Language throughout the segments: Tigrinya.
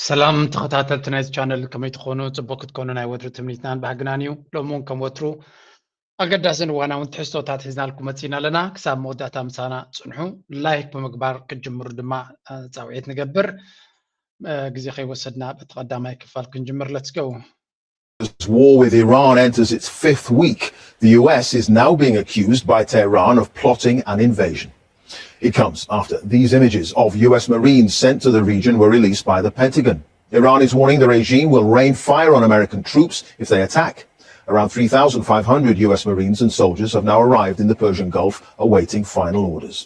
ሰላም ተኸታተልቲ ናይዚ ቻነል፣ ከመይ ትኾኑ? ጽቡቅ ክትኮኑ ናይ ወትሩ ትምኒትናን ባህግናን እዩ። ሎሚ እውን ከም ወትሩ ኣገዳስን እዋናውን ትሕዝቶታት ሒዝናልኩም መጺና ኣለና። ክሳብ መወዳእታ ምሳና ጽንሑ። ላይክ ብምግባር ክትጅምሩ ድማ፣ እ፣ ጻውዒት ንገብር። እ፣ ግዜ ከይወሰድና በቲ ቀዳማይ ክፋል ክንጅምር። Let's go. As war with Iran enters its fifth week, the U S is now being accused by Tehran of plotting an invasion. It comes after these images of U S Marines sent to the region were released by the Pentagon. Iran is warning the regime will rain fire on American troops if they attack. Around three thousand five hundred U S Marines and soldiers have now arrived in the Persian Gulf, awaiting final orders.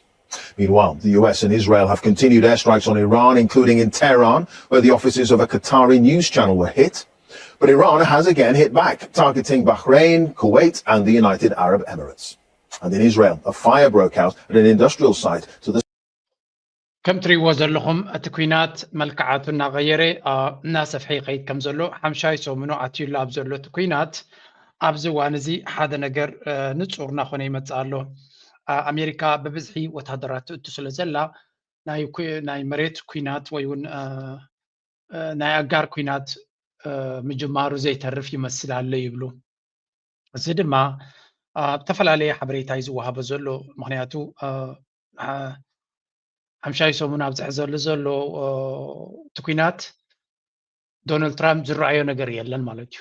Meanwhile, the U S and Israel have continued airstrikes on Iran, including in Tehran, where the offices of a Qatari news channel were hit. But Iran has again hit back, targeting Bahrain, Kuwait, and the United Arab Emirates. And in Israel, a fire broke out at an industrial site to the ከም ትሪእዎ ዘለኹም እቲ ኲናት መልክዓቱ እናቐየረ፣ አ፣ እናሰፍሐ ይኸይድ ከም ዘሎ ሓምሻይ ሰሙኑ ኣትዩሉ ኣብ ዘሎ እቲ ኲናት፣ ኣብዚ እዋን እዚ ሓደ ነገር፣ እ፣ ንጹር እናኾነ ይመጽእ ኣሎ። አ፣ ኣሜሪካ ብብዝሒ ወታደራት ትእቱ ስለ ዘላ ናይ ኩ-፣ ናይ መሬት ኲናት ወይ እውን፣ እ፣ እ፣ ናይ ኣጋር ኲናት፣ እ፣ ምጅማሩ ዘይተርፍ ይመስል ኣሎ ይብሉ። እዚ ድማ ኣብ ዝተፈላለየ ሓበሬታ እዩ ዝወሃቦ ዘሎ። ምኽንያቱ፣ እ፣ ሓ-፣ ሓምሻይ ሰሙን ኣብ ዝሕዘሉ ዘሎ፣ እ፣ እቲ ኲናት ዶናልድ ትራምፕ ዝረኣዮ ነገር የለን ማለት እዩ።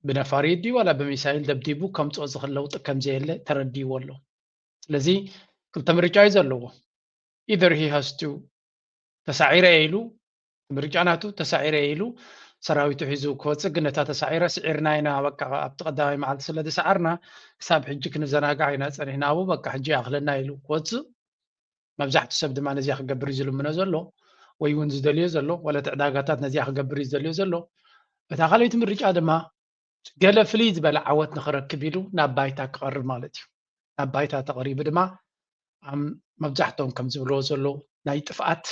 ብነፋሪት ድዩ ዋላ ብሚሳይል ደብዲቡ ከምፅኦ ዝኽእል ለውጢ ከም ዘየለ ተረዲእዎ ኣሎ። ስለዚ ክልተ ምርጫ እዩ ዘለዎ። Either he has to ተሳዒረ እየ ኢሉ፣ ምርጫ ናቱ ተሳዒረ እየ ኢሉ ሰራዊቱ ሒዙ ክወፅእ፣ ግን ነታ ተሳዒረ ስዒርና ኢና፣ በቃ ኣብቲ ቀዳማይ መዓልቲ ስለ ዝሰዓርና ክሳብ ሕጂ ክንዘናጋዕ ኢና ፀኒሕና፣ ኣብኡ በቃ ሕጂ ይኣኽለና ኢሉ ክወፅእ። መብዛሕትኡ ሰብ ድማ ነዚኣ ክገብር እዩ ዝልምኖ ዘሎ ወይ እውን ዝደልዮ ዘሎ፣ ዋላ እቲ ዕዳጋታት ነዚኣ ክገብር እዩ ዝደልዮ ዘሎ። እታ ካልኣይቲ ምርጫ ድማ ገለ ፍልይ ዝበለ ዓወት ንኽረክብ ኢሉ ናብ ባይታ ክቐርብ ማለት እዩ። ናብ ባይታ ተቐሪቡ ድማ፣ ኣም፣ መብዛሕትኦም ከም ዝብልዎ ዘለዉ ናይ ጥፍኣት፣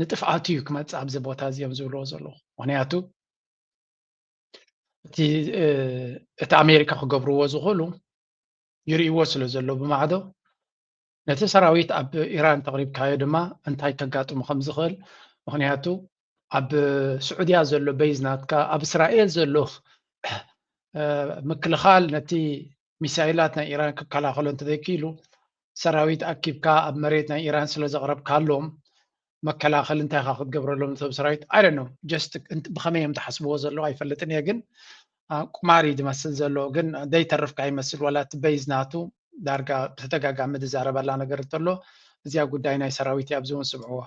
ንጥፍኣቱ እዩ ክመጽእ ኣብዚ ቦታ እዚ እዮም ዝብልዎ ዘለዉ። ምኽንያቱ እቲ፣ እ፣ እቲ ኣሜሪካ ክገብርዎ ዝኽእሉ ይርእይዎ ስለ ዘለዉ ብማዕዶ፣ ነቲ ሰራዊት ኣብ ኢራን ተቕሪብካዮ ድማ እንታይ ከጋጥሞ ከም ዝኽእል፣ ምኽንያቱ ኣብ ስዑድያ ዘሎ በይዝ ናትካ፣ ኣብ እስራኤል ዘሎ፣ እ፣ ምክልኻል ነቲ ሚሳይላት ናይ ኢራን ክከላኸሎ እንተዘይክኢሉ፣ ሰራዊት ኣኪብካ ኣብ መሬት ናይ ኢራን ስለ ዘቕረብካሎም፣ መከላኸሊ እንታይ ኢኻ ክትገብረሎም ነቶም ሰራዊት? I don't know። Just እንት-፣ ብኸመይ እዮም ዝሓስብዎ ዘለዉ ኣይፈልጥን እየ፣ ግን፣ አ፣ ቁማር እዩ ዝመስል ዘሎ። ግን ዘይተርፍ ከኣ ይመስል፣ ዋላ እቲ በይዝ ናቱ ዳርጋ ብተደጋጋሚ ዝዛረበላ ነገር እንተሎ፣ እዚኣ ጉዳይ ናይ ሰራዊት እያ፣ ኣብዚ እውን ስምዕዎ።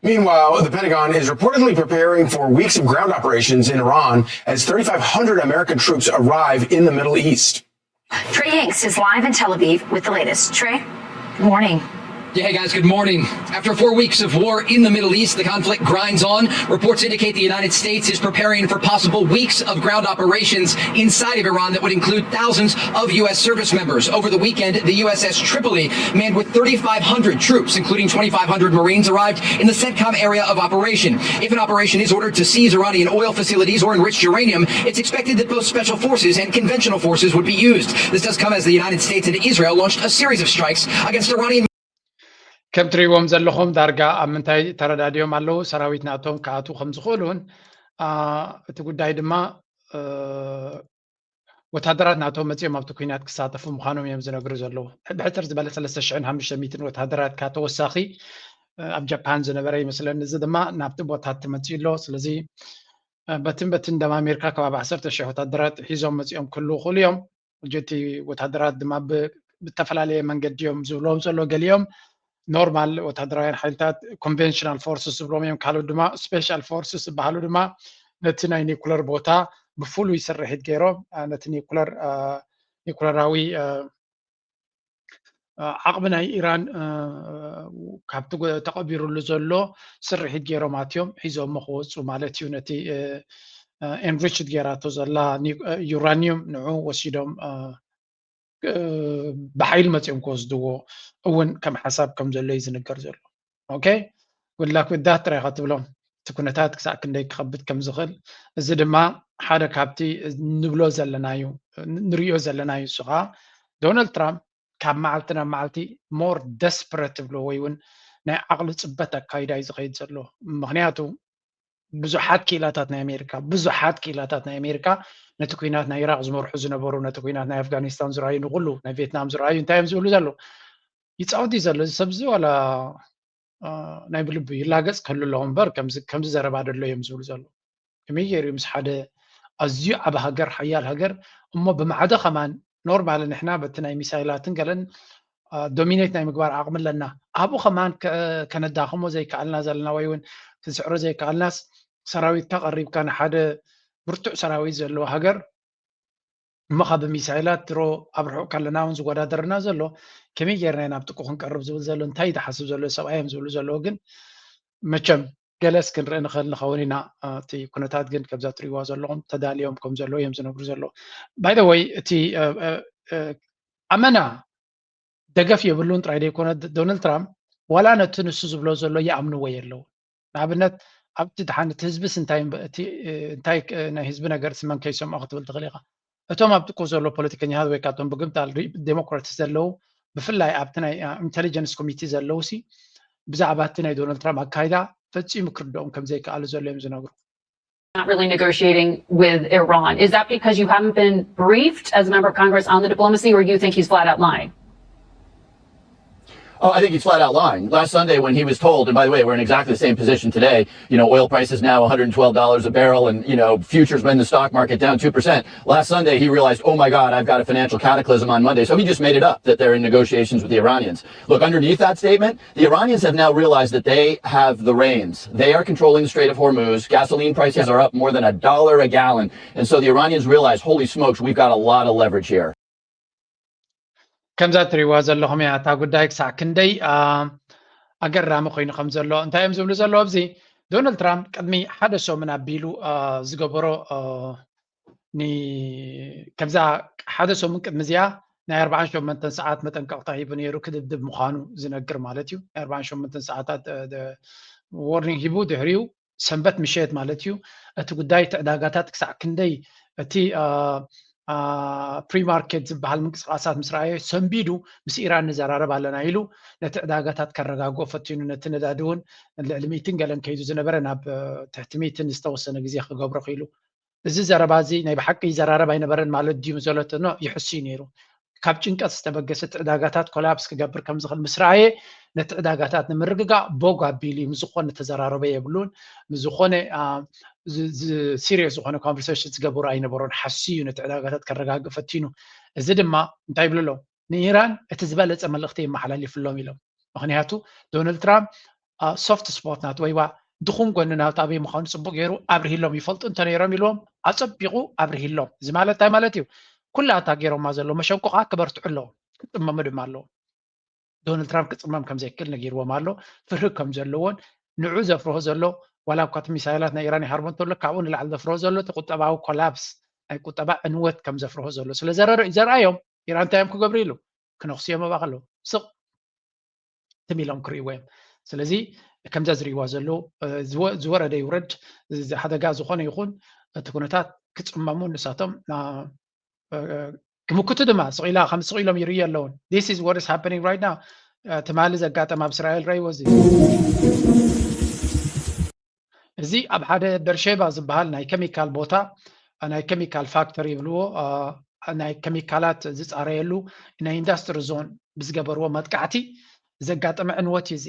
Meanwhile, the Pentagon is reportedly preparing for weeks of ground operations in Iran as thirty-five hundred American troops arrive in the Middle East. Trey Yingst is live in Tel Aviv with the latest. Trey, good morning. Yeah, hey guys, good morning. After four weeks of war in the Middle East, the conflict grinds on. Reports indicate the United States is preparing for possible weeks of ground operations inside of Iran that would include thousands of U S service members. Over the weekend, the U S S Tripoli manned with thirty-five hundred troops, including twenty-five hundred Marines, arrived in the CENTCOM area of operation. If an operation is ordered to seize Iranian oil facilities or enriched uranium, it's expected that both special forces and conventional forces would be used. This does come as the United States and Israel launched a series of strikes against Iranian ከም ትሪእዎም ዘለኹም ዳርጋ ኣብ ምንታይ ተረዳዲኦም ኣለዉ፣ ሰራዊት ናቶም ክኣትዉ ከም ዝኽእሉን፣ አ፣ እቲ ጉዳይ ድማ፣ እ፣ ወታደራት ናቶም መጺኦም ኣብቲ ኲናት ክሳተፉ ምዃኖም እዮም ዝነግሩ ዘለዉ። ብሕጽር ዝበለ ሰለስተ ሽሕን ሓሙሽተ ሚእትን ወታደራት ካብ ተወሳኺ፣ እ፣ ኣብ ጃፓን ዝነበረ ይመስለኒ። እዚ ድማ ናብቲ ቦታ ተመጺኡ ኣሎ። ስለዚ፣ እ፣ በትን በትን ደማ ኣሜሪካ ከባቢ ዓሰርተ ሽሕ ወታደራት ሒዞም መጺኦም ክህልዉ ይኽእሉ እዮም። ሕጂ እቲ ወታደራት ድማ ብ-፣ ብተፈላለየ መንገዲ እዮም ዝብሎም ዘሎ። ገሊኦም ኖርማል ወታደራውያን ሓይልታት፣ ኮንቨንሽናል ፎርስስ ዝብሎም እዮም። ካልኦት ድማ ስፔሻል ፎርስስ ዝበሃሉ ድማ ነቲ ናይ ኒኩለር ቦታ ብፍሉይ ስርሒት ገይሮም፣ አ፣ ነቲ ኒኩለር፣ አ፣ ኒኩለራዊ፣ አ፣ አ፣ ዓቕሚ ናይ ኢራን፣ አ፣ ካብቲ ጎ-፣ ተቐቢሩሉ ዘሎ ስርሒት ገይሮም ኣትዮም ሒዞሞ ክወፁ ማለት እዩ። ነቲ፣ አ፣ አ፣ ኤንሪችድ ገይራቶ ዘላ ኒ-፣ አ፣ ዩራኒየም ንዑ ወሲዶም፣ አ፣ እ፣ ብሓይሊ መፂኦም ክወስድዎ እውን ከም ሓሳብ ከም ዘሎ እዩ ዝንገር ዘሎ። ኦኬ፣ ጉድ ላክ ዊዝ ዳት ጥራይ ኢኻ ትብሎም። እቲ ኩነታት ክሳዕ ክንደይ ክኸብድ ከም ዝኽእል፣ እዚ ድማ ሓደ ካብቲ ንብሎ ዘለና እዩ፣ ንሪኦ ዘለና እዩ። እሱ ከዓ ዶናልድ ትራምፕ ካብ መዓልቲ ናብ መዓልቲ ሞር ደስፐረት ትብሎ ወይ እውን ናይ ዓቕሊ ፅበት ኣካይዳ እዩ ዝኸይድ ዘሎ። ምክንያቱ ብዙሓት ክኢላታት ናይ ኣሜሪካ፣ ብዙሓት ክኢላታት ናይ ኣሜሪካ ነቲ ኩናት ናይ ኢራቅ ዝመርሑ ዝነበሩ፣ ነቲ ኩናት ናይ ኣፍጋኒስታን ዝረኣዩ፣ ንኩሉ ናይ ቪየትናም ዝረኣዩ እንታይ እዮም ዝብሉ ዘለዉ? ይፃወት እዩ ዘሎ እዚ ሰብ እዚ ዋላ ናይ ብልቢ ይላገፅ ክህሉ ኣለዎ እምበር ከምዚ ዘረባ ደሎ እዮም ዝብሉ ዘለዉ። ከመይ ገይሩ ምስ ሓደ ኣዝዩ ዓብ ሃገር ሓያል ሃገር እሞ ብማዕዶ ከማን ኖርማል ንሕና በቲ ናይ ሚሳይላትን ገለን ዶሚኔት ናይ ምግባር ዓቕሚ ኣለና። ኣብኡ ከማን ከነዳኽሞ ዘይከኣልና ዘለና ወይ እውን ክንስዕሮ ዘይከኣልናስ ሰራዊትካ ቀሪብካ ንሓደ ብርቱዕ ሰራዊት ዘለዎ ሃገር እሞ ካብ ሚሳይላት ድሮ ኣብ ርሑቕ ከለና እውን ዝወዳደርና ዘሎ ከመይ ጌርና ኢና ኣብ ጥቁ ክንቀርብ ዝብል ዘሎ እንታይ ትሓስብ ዘሎ ሰብኣይ እዮም ዝብሉ ዘለዉ ግን መቸም ገለስ ክንርኢ ንኽእል ንኸውን ኢና። እቲ ኩነታት ግን ከምዛ ትሪእዋ ዘለኹም ተዳልዮም ከም ዘለዉ እዮም ዝነግሩ ዘለዉ። ባይ ወይ እቲ ኣመና ደገፍ የብሉን ጥራይ ዘይኮነ ዶናልድ ትራምፕ ዋላ ነቲ ንሱ ዝብሎ ዘሎ ይኣምንዎ የለዉ። ንኣብነት ኣብቲ ድሓን እቲ ህዝብስ እንታይ እንታይ ናይ ህዝቢ ነገር ስመን ከይሰምዖ ክትብል ትኽእል ኢኻ። እቶም ኣብ ጥቁ ዘሎ ፖለቲከኛታት ወይ ካብቶም ብግምጣል ዴሞክራትስ ዘለዉ ብፍላይ ኣብቲ ናይ ኢንቴሊጀንስ ኮሚቴ ዘለዉ ሲ ብዛዕባ እቲ ናይ ዶናልድ ትራምፕ ኣካይዳ ፈጺሙ ክርድኦም ከም ዘይከኣሉ ዘሎ እዮም ዝነግሩ። Not really negotiating with Iran. Is that because you haven't been briefed as a member of Congress on the diplomacy, or you think he's flat out lying? Oh, I think he's flat out lying. Last Sunday, when he was told, and by the way, we're in exactly the same position today. You know, oil prices now one hundred twelve dollars a barrel, and you know, futures in the stock market down two percent. Last Sunday, he realized, oh my God, I've got a financial cataclysm on Monday. So he just made it up that they're in negotiations with the Iranians. Look, underneath that statement, the Iranians have now realized that they have the reins. They are controlling the Strait of Hormuz. Gasoline prices are up more than a dollar a gallon. And so the Iranians realize, holy smokes, we've got a lot of leverage here. ከምዛ ትሪእዋ ዘለኹም እያ እታ ጉዳይ ክሳዕ ክንደይ ኣገራሚ ኮይኑ ከም ዘሎ እንታይ እዮም ዝብሉ ዘለዉ ኣብዚ ዶናልድ ትራምፕ ቅድሚ ሓደ ሰሙን ኣቢሉ ዝገበሮ ከምዛ ሓደ ሰሙን ቅድሚ እዚኣ ናይ ኣርባዓን ሸሞንተን ሰዓት መጠንቀቕታ ሂቡ ነይሩ ክድብድብ ምዃኑ ዝነግር ማለት እዩ ናይ ኣርባዓን ሸሞንተን ሰዓታት ዋርኒንግ ሂቡ ድሕሪኡ ሰንበት ምሸት ማለት እዩ እቲ ጉዳይ እቲ ዕዳጋታት ክሳዕ ክንደይ እቲ ፕሪማርኬት ዝበሃል ምንቅስቃሳት ምስ ረኣየ ሰንቢዱ ምስ ኢራን ንዘራረብ ኣለና ኢሉ ነቲ ዕዳጋታት ከረጋግኦ ፈቲኑ ነቲ ነዳዲ እውን ልዕሊ ሚእትን ገለን ከይዱ ዝነበረ ናብ ትሕቲ ሚእትን ዝተወሰነ ግዜ ክገብሮ ክኢሉ እዚ ዘረባ እዚ ናይ ብሓቂ ይዘራረብ ኣይነበረን ማለት ድዩ ምስ በለቶ ኖ ይሕሱ እዩ ነይሩ ካብ ጭንቀት ዝተበገሰ እቲ ዕዳጋታት ኮላፕስ ክገብር ከም ዝኽእል ምስ ረኣየ ነቲ ዕዳጋታት ንምርግጋእ ቦግ ኣቢሉ እዩ ምስ ዝኾነ ተዘራረበ የብሉን ምስ ዝኾነ ሲሪየስ ዝኾነ ኮንቨርሴሽን ዝገበሩ ኣይነበሮን ሓስዩ ነቲ ዕዳጋታት ከረጋግእ ፈቲኑ እዚ ድማ እንታይ ይብሉ ኣለዉ ንኢራን እቲ ዝበለፀ መልእኽቲ የመሓላልፍሎም ኢሎም ምክንያቱ ዶናልድ ትራምፕ ሶፍት ስፖት ናት ወይዋ ድኹም ጎኒ ናት ኣበይ ምዃኑ ፅቡቅ ገይሩ ኣብርሂሎም ይፈልጡ እንተነይሮም ኢልዎም ኣፀቢቁ ኣብርሂሎም እዚ ማለት እንታይ ማለት እዩ ኩላታ ገይሮማ ዘሎ መሸንቆ ከዓ ክበርትዑ ኣለዎም ክፅመሙ ድማ ኣለዎም ዶናልድ ትራምፕ ክፅመም ከም ዘይክእል ነጊርዎም ኣሎ ፍርሂ ከም ዘለዎን ንዑ ዘፍርሆ ዘሎ ዋላ እኳ እቲ ሚሳይላት ናይ ኢራን ይሃርቦ እንተሎ ካብኡ ንላዕሊ ዘፍርሆ ዘሎ እቲ ቁጠባዊ ኮላፕስ ናይ ቁጠባ ዕንወት ከም ዘፍርሆ ዘሎ ስለ ዘረኣዮም ኢራን እንታይ እዮም ክገብሩ ኢሉ ክነኽሱ እዮም ኣብኣ ከለዉ ስቕ ትም ኢሎም ክርእይዎ እዮም ስለዚ ከምዛ ዝርእይዋ ዘለዉ ዝወረደ ይውረድ ሓደጋ ዝኾነ ይኹን እቲ ኩነታት ክፅመሙ ንሳቶም ክምክቱ ድማ ስቕ ኢላ ከም ስቕ ኢሎም ይርእዩ ኣለውን this is what is happening right now ትማሊ ዘጋጠም ኣብ እስራኤል ረይዎ እዚ እዚ ኣብ ሓደ በርሼባ ዝበሃል ናይ ኬሚካል ቦታ ናይ ኬሚካል ፋክተሪ ይብልዎ ናይ ኬሚካላት ዝፃረየሉ ናይ ኢንዳስትሪ ዞን ብዝገበርዎ መጥቃዕቲ ዘጋጠመ ዕንወት እዩ እዚ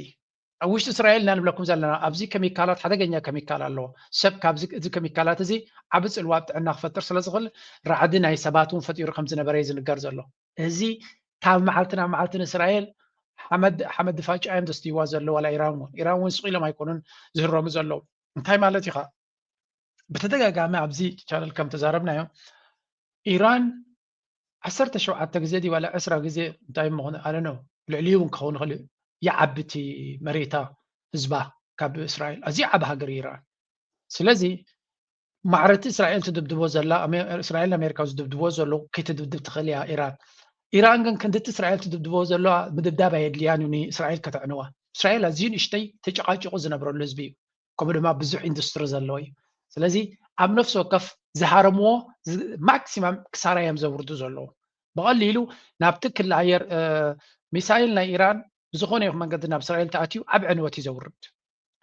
ኣብ ውሽጢ እስራኤል ኢና ንብለኩም ዘለና ኣብዚ ኬሚካላት ሓደገኛ ኬሚካል ኣለዎ ሰብ ካብዚ እዚ ኬሚካላት እዚ ዓቢ ፅልዋ ኣብ ጥዕና ክፈጥር ስለ ዝኽእል ራዕዲ ናይ ሰባት እውን ፈጢሩ ከም ዝነበረ እዩ ዝንገር ዘሎ እዚ ካብ መዓልቲ ናብ መዓልቲ ንእስራኤል ሓመድ ሓመድ ድፋጫ እዮም ዘስትይዋ ዘለዉ ዋላ ኢራን እውን ኢራን እውን ስቕ ኢሎም ኣይኮኑን ዝህረሙ ዘለዉ እንታይ ማለት እዩ ከዓ ብተደጋጋሚ ኣብዚ ቻነል ከም ተዛረብናዮ ኢራን ዓሰርተ ሸውዓተ ግዜ ድዩ ዋላ ዕስራ ግዜ እንታይ ምኾነ ኣነ ነው ልዕሊኡ እውን ክኸውን ይኽእል እዩ ይዓቢ እቲ መሬታ ህዝባ ካብ እስራኤል ኣዝዩ ዓቢ ሃገር እዩ ኢራን ስለዚ ማዕረቲ እስራኤል ትድብድቦ ዘላ እስራኤል ኣሜሪካ ዝድብድቦ ዘለዉ ከይትድብድብ ትኽእል እያ ኢራን ኢራን ግን ክንድቲ እስራኤል ትድብድቦ ዘለዋ ምድብዳብ ኣየድልያን እዩ ንእስራኤል ከተዕንዋ እስራኤል ኣዝዩ ንእሽተይ ተጨቃጭቁ ዝነብረሉ ህዝቢ እዩ ከምኡ ድማ ብዙሕ ኢንዱስትሪ ዘለዎ እዩ። ስለዚ ኣብ ነፍሲ ወከፍ ዝሃረምዎ ማክሲማም ክሳራ እዮም ዘውርዱ ዘለዉ። ብቐሊሉ ናብቲ ክሊ ኣየር ሚሳይል ናይ ኢራን ብዝኾነ ይኹን መንገዲ ናብ እስራኤል ተኣትዩ ኣብ ዕንወት እዩ ዘውርድ።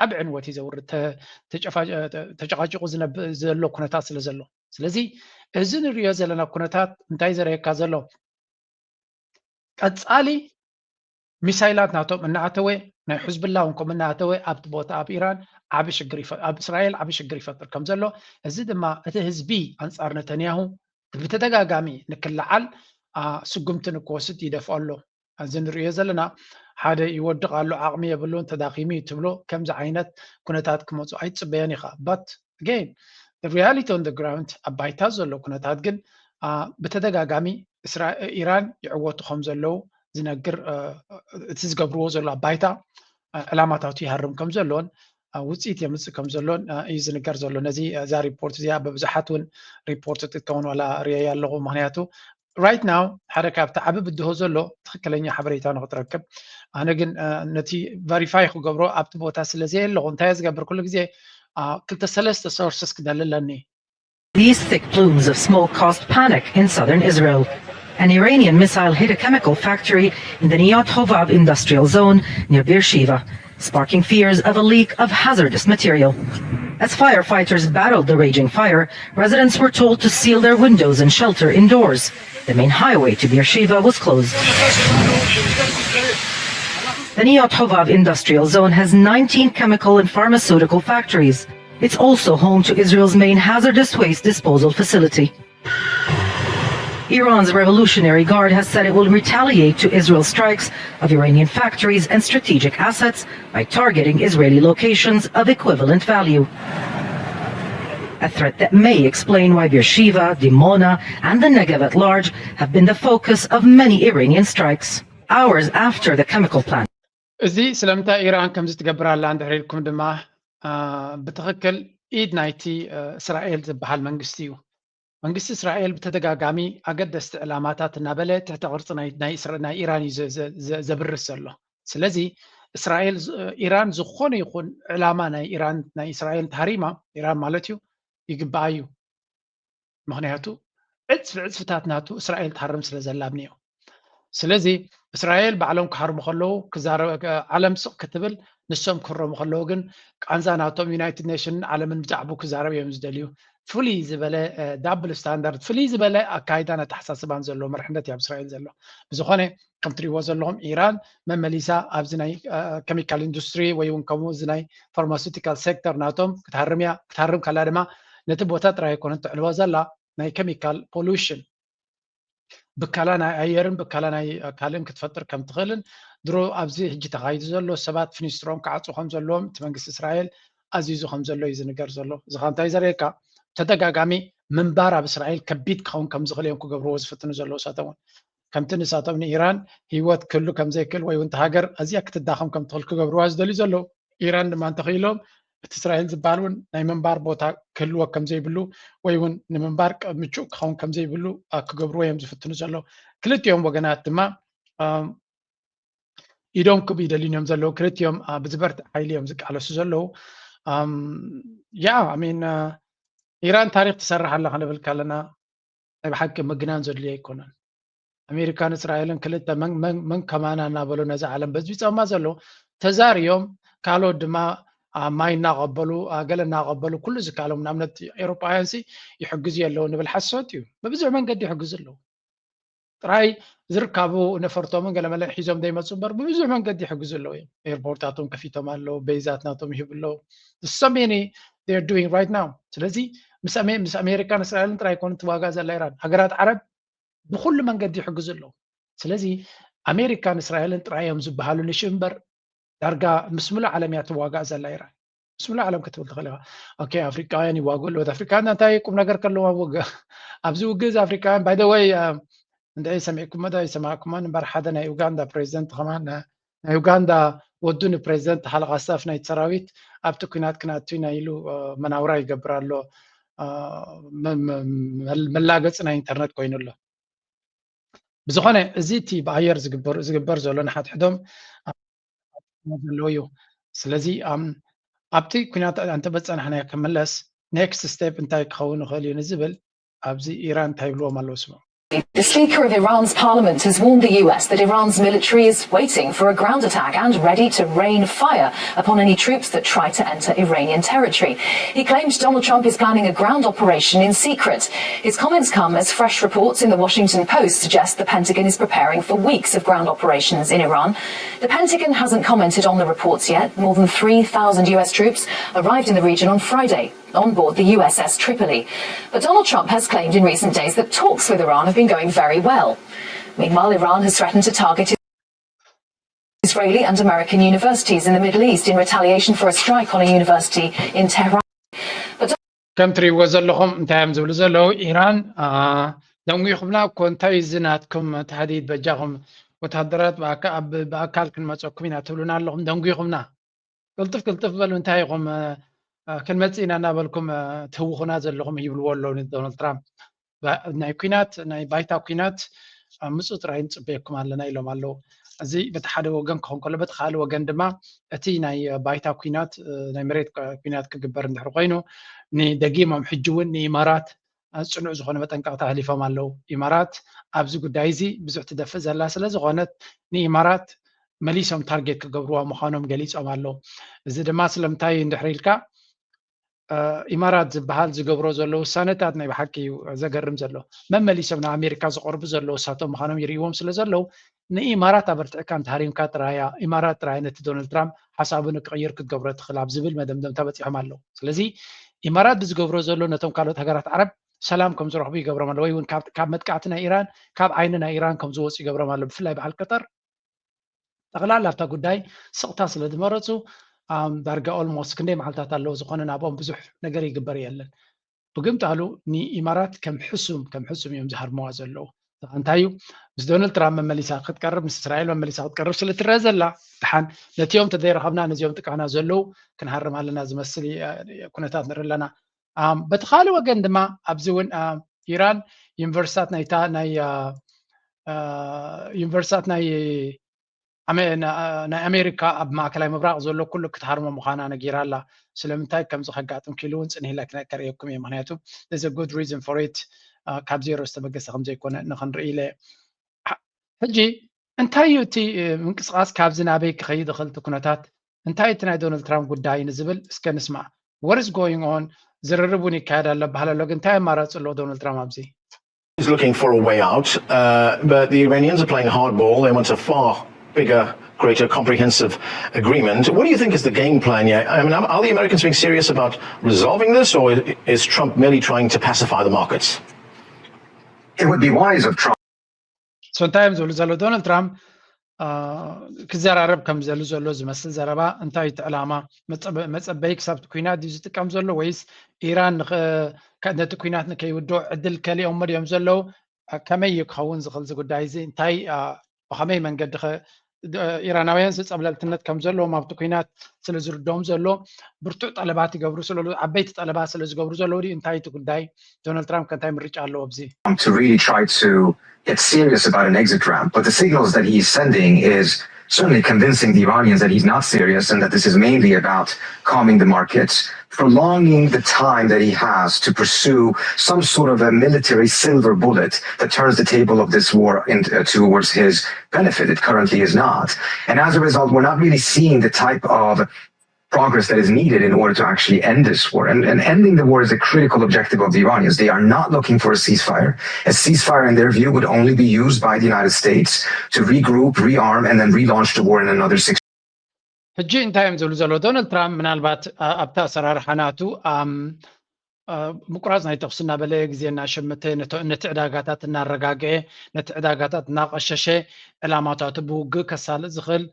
ኣብ ዕንወት እዩ ዘውርድ ተጨቃጭቁ ዘሎ ኩነታት ስለ ዘሎ። ስለዚ እዚ ንሪኦ ዘለና ኩነታት እንታይ ዘርእየካ ዘሎ? ቀፃሊ ሚሳይላት ናቶም እናኣተወ ናይ ሕዝብላ እውን ከም እናኣተወ ኣብቲ ቦታ ኣብ ኢራን ዓብ ሽግር ኣብ እስራኤል ዓብ ሽግር ይፈጥር ከም ዘሎ፣ እዚ ድማ እቲ ህዝቢ ኣንፃር ነተንያሁ ብተደጋጋሚ ንክለዓል ስጉምቲ ንክወስድ ይደፍኦ ኣሎ። እዚ ንሪኦ ዘለና ሓደ ይወድቕ ኣሎ፣ ዓቕሚ የብሉን፣ ተዳኺሙ እዩ ትብሎ፣ ከምዚ ዓይነት ኩነታት ክመፁ ኣይትፅበዮን ኢኻ። But again, the reality on the ground ኣብ ባይታ ዘሎ ኩነታት ግን ብተደጋጋሚ ኢራን ይዕወቱ ከም ዘለዉ ዝነግር፣ እቲ ዝገብርዎ ዘሎ ኣብ ባይታ ዕላማታቱ ይሃርም ከም ዘለዎን ውፅኢት የምፅእ ከም ዘሎን እዩ ዝንገር ዘሎ። ነዚ እዛ ሪፖርት እዚኣ ብብዙሓት እውን ሪፖርት ክትከውን ዋላ ርእየ ኣለኹ። ምክንያቱ right now ሓደ ካብቲ ዓቢ ብድሆ ዘሎ ትኽክለኛ ሓበሬታ ንክትረክብ፣ ኣነ ግን ነቲ ቨሪፋይ ክገብሮ ኣብቲ ቦታ ስለ ዘየለኹ እንታይ ዝገብር ኩሉ ግዜ ክልተ ሰለስተ ሶርስስ ክደሊ ኣለኒ። These thick plumes of smoke caused panic in southern Israel. An Iranian missile hit a chemical factory in the Niyat Hovav industrial zone near Beersheba, sparking fears of a leak of hazardous material. As firefighters battled the raging fire, residents were told to seal their windows and shelter indoors. The main highway to Beersheba was closed. The Niyat Hovav industrial zone has nineteen chemical and pharmaceutical factories. It's also home to Israel's main hazardous waste disposal facility. Iran's Revolutionary Guard has said it will retaliate to Israel's strikes of Iranian factories and strategic assets by targeting Israeli locations of equivalent value. A threat that may explain why Beersheba, Dimona, and the Negev at large have been the focus of many Iranian strikes, hours after the chemical plant. እዚ ስለምንታይ ኢራን ከምዚ ትገብር ኣላ እንድሕር ኢልኩም ድማ ብትኽክል ኢድ ናይቲ እስራኤል ዝበሃል መንግስቲ እዩ። መንግስቲ እስራኤል ብተደጋጋሚ ኣገደስቲ ዕላማታት እናበለ ትሕተ ቅርፂ ናይ ኢራን እዩ ዘብርስ ዘሎ። ስለዚ እስራኤል ኢራን ዝኾነ ይኹን ዕላማ ናይ ኢራን ናይ እስራኤል ተሃሪማ ኢራን ማለት እዩ ይግባኣ እዩ። ምክንያቱ ዕፅፊ ዕፅፍታት ናቱ እስራኤል ትሃርም ስለ ዘላ ኣብኒኦ። ስለዚ እስራኤል ባዕሎም ክሃርሙ ከለዉ ዓለም ስቕ ክትብል ንሶም ክህረሙ ከለዉ ግን ቃንዛ ናቶም ዩናይትድ ኔሽንን ዓለምን ብዛዕቡ ክዛረብ እዮም ዝደልዩ። ፍሉይ ዝበለ ዳብል ስታንዳርድ ፍሉይ ዝበለ ኣካይዳን ኣተሓሳስባን ዘለዎ መርሕነት እዩ ኣብ እስራኤል ዘሎ። ብዝኾነ ከም ትሪእዎ ዘለኹም ኢራን መመሊሳ ኣብዚ ናይ ኬሚካል ኢንዱስትሪ ወይ እውን ከምኡ እዚ ናይ ፋርማሱቲካል ሴክተር ናቶም ክትሃርም እያ። ክትሃርም ከላ ድማ ነቲ ቦታ ጥራይ ኣይኮነን ትዕልቦ ዘላ ናይ ኬሚካል ፖሉሽን ብከላ ናይ ኣየርን ብከላ ናይ ካልእን ክትፈጥር ከም ትኽእልን ድሮ ኣብዚ ሕጂ ተኻይዱ ዘሎ ሰባት ፍኒስትሮም ክዓፁ ከም ዘለዎም እቲ መንግስቲ እስራኤል ኣዚዙ ከም ዘሎ እዩ ዝንገር ዘሎ። እዚ ኸ እንታይ ዘርእየካ? ተደጋጋሚ ምንባር ኣብ እስራኤል ከቢድ ክኸውን ከም ዝኽእል እዮም ክገብርዎ ዝፍትኑ ዘለዉ። ንሳቶም እውን ከምቲ ንሳቶም ንኢራን ህይወት ክህሉ ከም ዘይክእል ወይ እውን እታ ሃገር ኣዝያ ክትዳኸም ከም ትኽእል ክገብርዋ ዝደልዩ ዘለዉ። ኢራን ድማ እንተኽኢሎም እቲ እስራኤል ዝበሃል እውን ናይ ምንባር ቦታ ክህልዎ ከም ዘይብሉ ወይ እውን ንምንባር ምቹእ ክኸውን ከም ዘይብሉ ክገብርዎ እዮም ዝፍትኑ ዘለዉ። ክልቲኦም ወገናት ድማ ኢዶም ክብ ይደልዩን እዮም ዘለዉ። ክልቲኦም ብዝበርትዕ ሓይሊ እዮም ዝቃለሱ ዘለዉ። ያ ሚን ኢራን ታሪክ ትሰርሕ ኣላ ክንብል ከለና ናይ ብሓቂ ምግናን ዘድልዮ ኣይኮነን። ኣሜሪካን እስራኤልን ክልተ መን ከማና እናበሉ ነዚ ዓለም በዝቢፆማ ዘለዉ ተዛርዮም ካልኦት ድማ ማይ እናቐበሉ ገለ እናቐበሉ ኩሉ ዝከኣሎም ንኣብነት ኤውሮጳውያን ሲ ይሕግዙ ኣለዉ ንብል ሓሶት እዩ። ብብዙሕ መንገዲ ይሕግዙ ኣለዉ። ጥራይ ዝርካቡ ነፈርቶምን ገለመለ ሒዞም ዘይመፁ እምበር ብብዙሕ መንገዲ ይሕግዙ ኣለዉ እዮም። ኤርፖርታቶም ከፊቶም ኣለዉ፣ ቤዛት ናቶም ይህቡ ኣለዉ። So many they're doing right now። ስለዚ ምስ ኣሜሪካን እስራኤልን ጥራይ ኣይኮነ ትዋጋእ ዘላ ኢራን፣ ሃገራት ዓረብ ብኩሉ መንገዲ ይሕግዙ ኣለዉ። ስለዚ ኣሜሪካን እስራኤልን ጥራይ እዮም ዝበሃሉ ንሽ እምበር ዳርጋ ምስ ምሉእ ዓለም እያ ትዋጋእ ዘላ ኢራን። ምስ ምሉእ ዓለም ክትብል ትኽእል ኢኻ። ኦኬ ኣፍሪቃውያን ይዋግኡ ኣለዉ። ኣፍሪቃውያን እንታይ ቁም ነገር ከለዎም ኣብ ውግእ ኣብዚ ውግእ እዚ ኣፍሪቃውያን by the way እንድዒ ሰሚዕኩሞ ዶ ኣይሰማዕኩሞን እምበር ሓደ ናይ ኡጋንዳ ፕሬዚደንት ከማን ናይ ኡጋንዳ ወዱ ንፕሬዚደንት ሓለቓ ስታፍ ናይቲ ሰራዊት ኣብቲ ኲናት ክንኣቱ ኢና ኢሉ መናውራ ይገብር ኣሎ። መላገፂ ናይ ኢንተርነት ኮይኑ ኣሎ። ብዝኾነ እዚ እቲ ብኣየር ዝግበር ዝግበር ዘሎ ንሓድሕዶም ዘለዉ እዩ። ስለዚ ኣብቲ ኩናት እንተበፀናሕና ክምለስ next step እንታይ ክኸውን ይኽእል እዩ ንዝብል ኣብዚ ኢራን እንታይ ይብልዎም ኣለዉ ስሙ። The Speaker of Iran's parliament has warned the U S that Iran's military is waiting for a ground attack and ready to rain fire upon any troops that try to enter Iranian territory. He claimed Donald Trump is planning a ground operation in secret. His comments come as fresh reports in the Washington Post suggest the Pentagon is preparing for weeks of ground operations in Iran. The Pentagon hasn't commented on the reports yet. More than three thousand U S troops arrived in the region on Friday on board the U S S Tripoli. But Donald Trump has claimed in recent days that talks with Iran have been going very well. Meanwhile, Iran has threatened to target Israeli and American universities in the Middle East in retaliation for a strike on a university in Tehran. ከም ትሪእዎ ዘለኹም እንታይ እዮም ዝብሉ ዘለዉ? ኢራን ደንጒኹምና እኮ፣ እንታይ እዚ ናትኩም ተሃዲድ? በጃኹም ወታደራት ብኣካል ክንመፀኩም ኢና ትብሉና ኣለኹም፣ ደንጒኹምና። ቅልጥፍ ቅልጥፍ በሉ፣ እንታይ ኢኹም ክንመፅእ ኢና እናበልኩም ትህውኹና ዘለኹም ይብልዎ ኣለዉ ንዶናልድ ትራምፕ። ናይ ኩናት፣ ናይ ባይታ ኩናት ምፁ ጥራይ ንፅበየኩም ኣለና ኢሎም ኣለዉ። እዚ በቲ ሓደ ወገን ክኸውን ከሎ፣ በቲ ካልእ ወገን ድማ እቲ ናይ ባይታ ኩናት፣ ናይ መሬት ኩናት ክግበር እንድሕር ኮይኑ፣ ንደጊሞም ሕጂ እውን ንኢማራት ፅኑዕ ዝኾነ መጠንቀቕታ ኣሕሊፎም ኣለዉ። ኢማራት ኣብዚ ጉዳይ እዚ ብዙሕ ትደፍእ ዘላ ስለ ዝኾነት፣ ንኢማራት መሊሶም ታርጌት ክገብርዋ ምዃኖም ገሊፆም ኣለዉ። እዚ ድማ ስለምንታይ እንድሕር ኢልካ፣ ኢማራት ዝበሃል ዝገብሮ ዘሎ ውሳነታት ናይ ብሓቂ እዩ ዘገርም ዘሎ። መመሊሶም ናብ ኣሜሪካ ዝቐርቡ ዘለዉ እሳቶም ምዃኖም ይርእይዎም ስለ ዘለዉ፣ ንኢማራት ኣበርቲዕካ እንተሃሪምካ ጥራያ፣ ኢማራት ጥራያ ነቲ ዶናልድ ትራምፕ ሓሳቡ ንክቕይር ክትገብሮ ትኽእል ኣብ ዝብል መደምደምታ በፂሖም ኣለዉ። ስለዚ ኢማራት ብዝገብሮ ዘሎ ነቶም ካልኦት ሃገራት ዓረብ ሰላም ከም ዝረኽቡ ይገብሮም ኣሎ፣ ወይ እውን ካብ መጥቃዕቲ ናይ ኢራን፣ ካብ ዓይኒ ናይ ኢራን ከም ዝወፁ ይገብሮም ኣሎ። ብፍላይ በዓል ቀጠር ጠቕላላ ኣብታ ጉዳይ ስቕታ ስለ ዝመረፁ፣ ዳርጋ ኦልሞስት ክንደይ መዓልታት ኣለዉ ዝኾነ ናብኦም ብዙሕ ነገር ይግበር የለን። ብግምጣሉ ንኢማራት ከም ሕሱም ከም ሕሱም እዮም ዝሃርመዋ ዘለዉ። እንታይ እዩ ምስ ዶናልድ ትራምፕ መመሊሳ ክትቀርብ፣ ምስ እስራኤል መመሊሳ ክትቀርብ ስለ ትረአ ዘላ፣ ድሓን ነቲኦም ተዘይረኸብና ነዚኦም ጥቃና ዘለዉ ክንሃርም ኣለና ዝመስል ኩነታት ንርኢ ኣለና። በቲ ካልእ ወገን ድማ ኣብዚ እውን ኢራን ዩኒቨርሲታት ናይታ ናይ ዩኒቨርሲታት ናይ ናይ ኣሜሪካ ኣብ ማእከላይ ምብራቕ ዘሎ ኩሉ ክትሃርሞ ምዃና ነጊራ ኣላ። ስለምንታይ ከምዚ ከጋጥም ክኢሉ እውን ጽንሂለ ክርእየኩም እየ። ምክንያቱ there's a good reason for it። ካብ ዜሮ ዝተበገሰ ከም ዘይኮነ ንክንርኢ ኢለ። ሕጂ እንታይ እዩ እቲ ምንቅስቃስ፣ ካብዚ ናበይ ክኸይድ ይኽእል እቲ ኩነታት፣ እንታይ እቲ ናይ ዶናልድ ትራምፕ ጉዳይ ንዝብል እስከ ንስማዕ። What is going on? ዝርርብ እውን ይካየድ ኣሎ በሃል ኣሎ፣ ግን እንታይ ኣማራፂ ኣለዎ ዶናልድ ትራምፕ ኣብዚ? is looking for a way out, uh, but the Iranians are playing hardball. They want a far bigger, greater, comprehensive agreement. What do you think is the game plan here? I mean, are the Americans being serious about resolving this, or is Trump merely trying to pacify the markets? It would be wise of Trump. So እንታይ እዮም ዝብሉ ዘለዉ? ዶናልድ ትራምፕ ክዘራረብ ከም ዘሉ ዘሎ ዝመስል ዘረባ፣ እንታይ እቲ ዕላማ? መፀበይ ክሳብ እቲ ኩናት ድዩ ዝጥቀም ዘሎ፣ ወይስ ኢራን ነቲ ኩናት ንከይውድኦ ዕድል ከሊኦሞ ድዮም ዘለዉ? ከመይ እዩ ክኸውን ዝኽእል እዚ ጉዳይ እዚ? እንታይ ብኸመይ መንገዲ ኢራናውያን ዝፀብለልትነት ከም ዘለዎም ኣብቲ ኩናት ስለ ዝርድኦም ዘሎ ብርቱዕ ጠለባት ይገብሩ ስለ ዓበይቲ ጠለባት ስለ ዝገብሩ ዘለዉ ድዩ? እንታይ እቲ ጉዳይ? ዶናልድ ትራምፕ ከ እንታይ ምርጫ ኣለዎ ኣብዚ? to really try to get serious about an exit ramp. But the signals that he's sending is certainly convincing the Iranians that he's not serious and that this is mainly about calming the markets, prolonging the time that he has to pursue some sort of a military silver bullet that turns the table of this war in, uh, towards his benefit. It currently is not. And as a result, we're not really seeing the type of progress that is needed in order to actually end this war. And, and ending the war is a critical objective of the Iranians. They are not looking for a ceasefire. A ceasefire, in their view, would only be used by the United States to regroup, rearm, and then relaunch the war in another six. ሕጂ እንታይ እዮም ዝብሉ ዘለዉ? ዶናልድ ትራምፕ ምናልባት ኣብቲ ኣሰራርሓ ናቱ ምቁራፅ ናይ ተኩሲ እናበለ፣ ግዜ እናሸመተ፣ ነቲ ዕዳጋታት እናረጋግዐ፣ ነቲ ዕዳጋታት እናቐሸሸ ዕላማታቱ ብውግእ ከሳልጥ ዝኽእል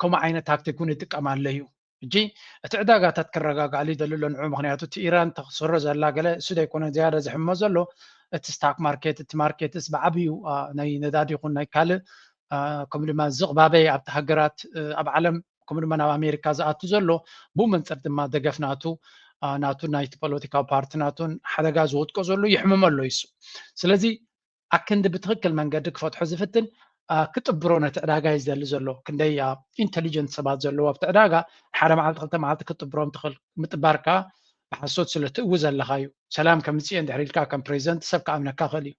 ከምኡ ዓይነት ታክቲክ እውን ይጥቀም ኣሎ እዩ። ሕጂ እቲ ዕዳጋታት ክረጋጋኣሉ ይደሊ ኣሎ ንዑ። ምክንያቱ እቲ ኢራን ተክስሮ ዘላ ገለ እሱ ዘይኮነ ዝያዳ ዝሕሞ ዘሎ እቲ ስታክ ማርኬት፣ እቲ ማርኬትስ ብዓብዩ ናይ ነዳዲ ይኹን ናይ ካልእ ከምኡ ድማ ዝቕባበ ኣብቲ ሃገራት ኣብ ዓለም ከምኡ ድማ ናብ ኣሜሪካ ዝኣቱ ዘሎ ብኡ መንፅር ድማ ደገፍ ናቱ ናቱ ናይቲ ፖለቲካዊ ፓርቲ ናቱን ሓደጋ ዝወድቆ ዘሎ ይሕምሞ ኣሎ ይሱ። ስለዚ ኣክንዲ ብትኽክል መንገዲ ክፈትሖ ዝፍትን ክጥብሮ ነቲ ዕዳጋ እዩ ዝደሊ ዘሎ። ክንደይ ኢንቴሊጀንት ሰባት ዘለዎ ኣብቲ ዕዳጋ፣ ሓደ መዓልቲ ክልተ መዓልቲ ክትጥብሮም ትኽእል። ምጥባር ከዓ ብሓሶት ስለ ትእዊ ዘለኻ እዩ። ሰላም ከምፅእ እንድሕር ኢልካ ከም ፕሬዚደንት ሰብ ክኣምነካ ክእል እዩ።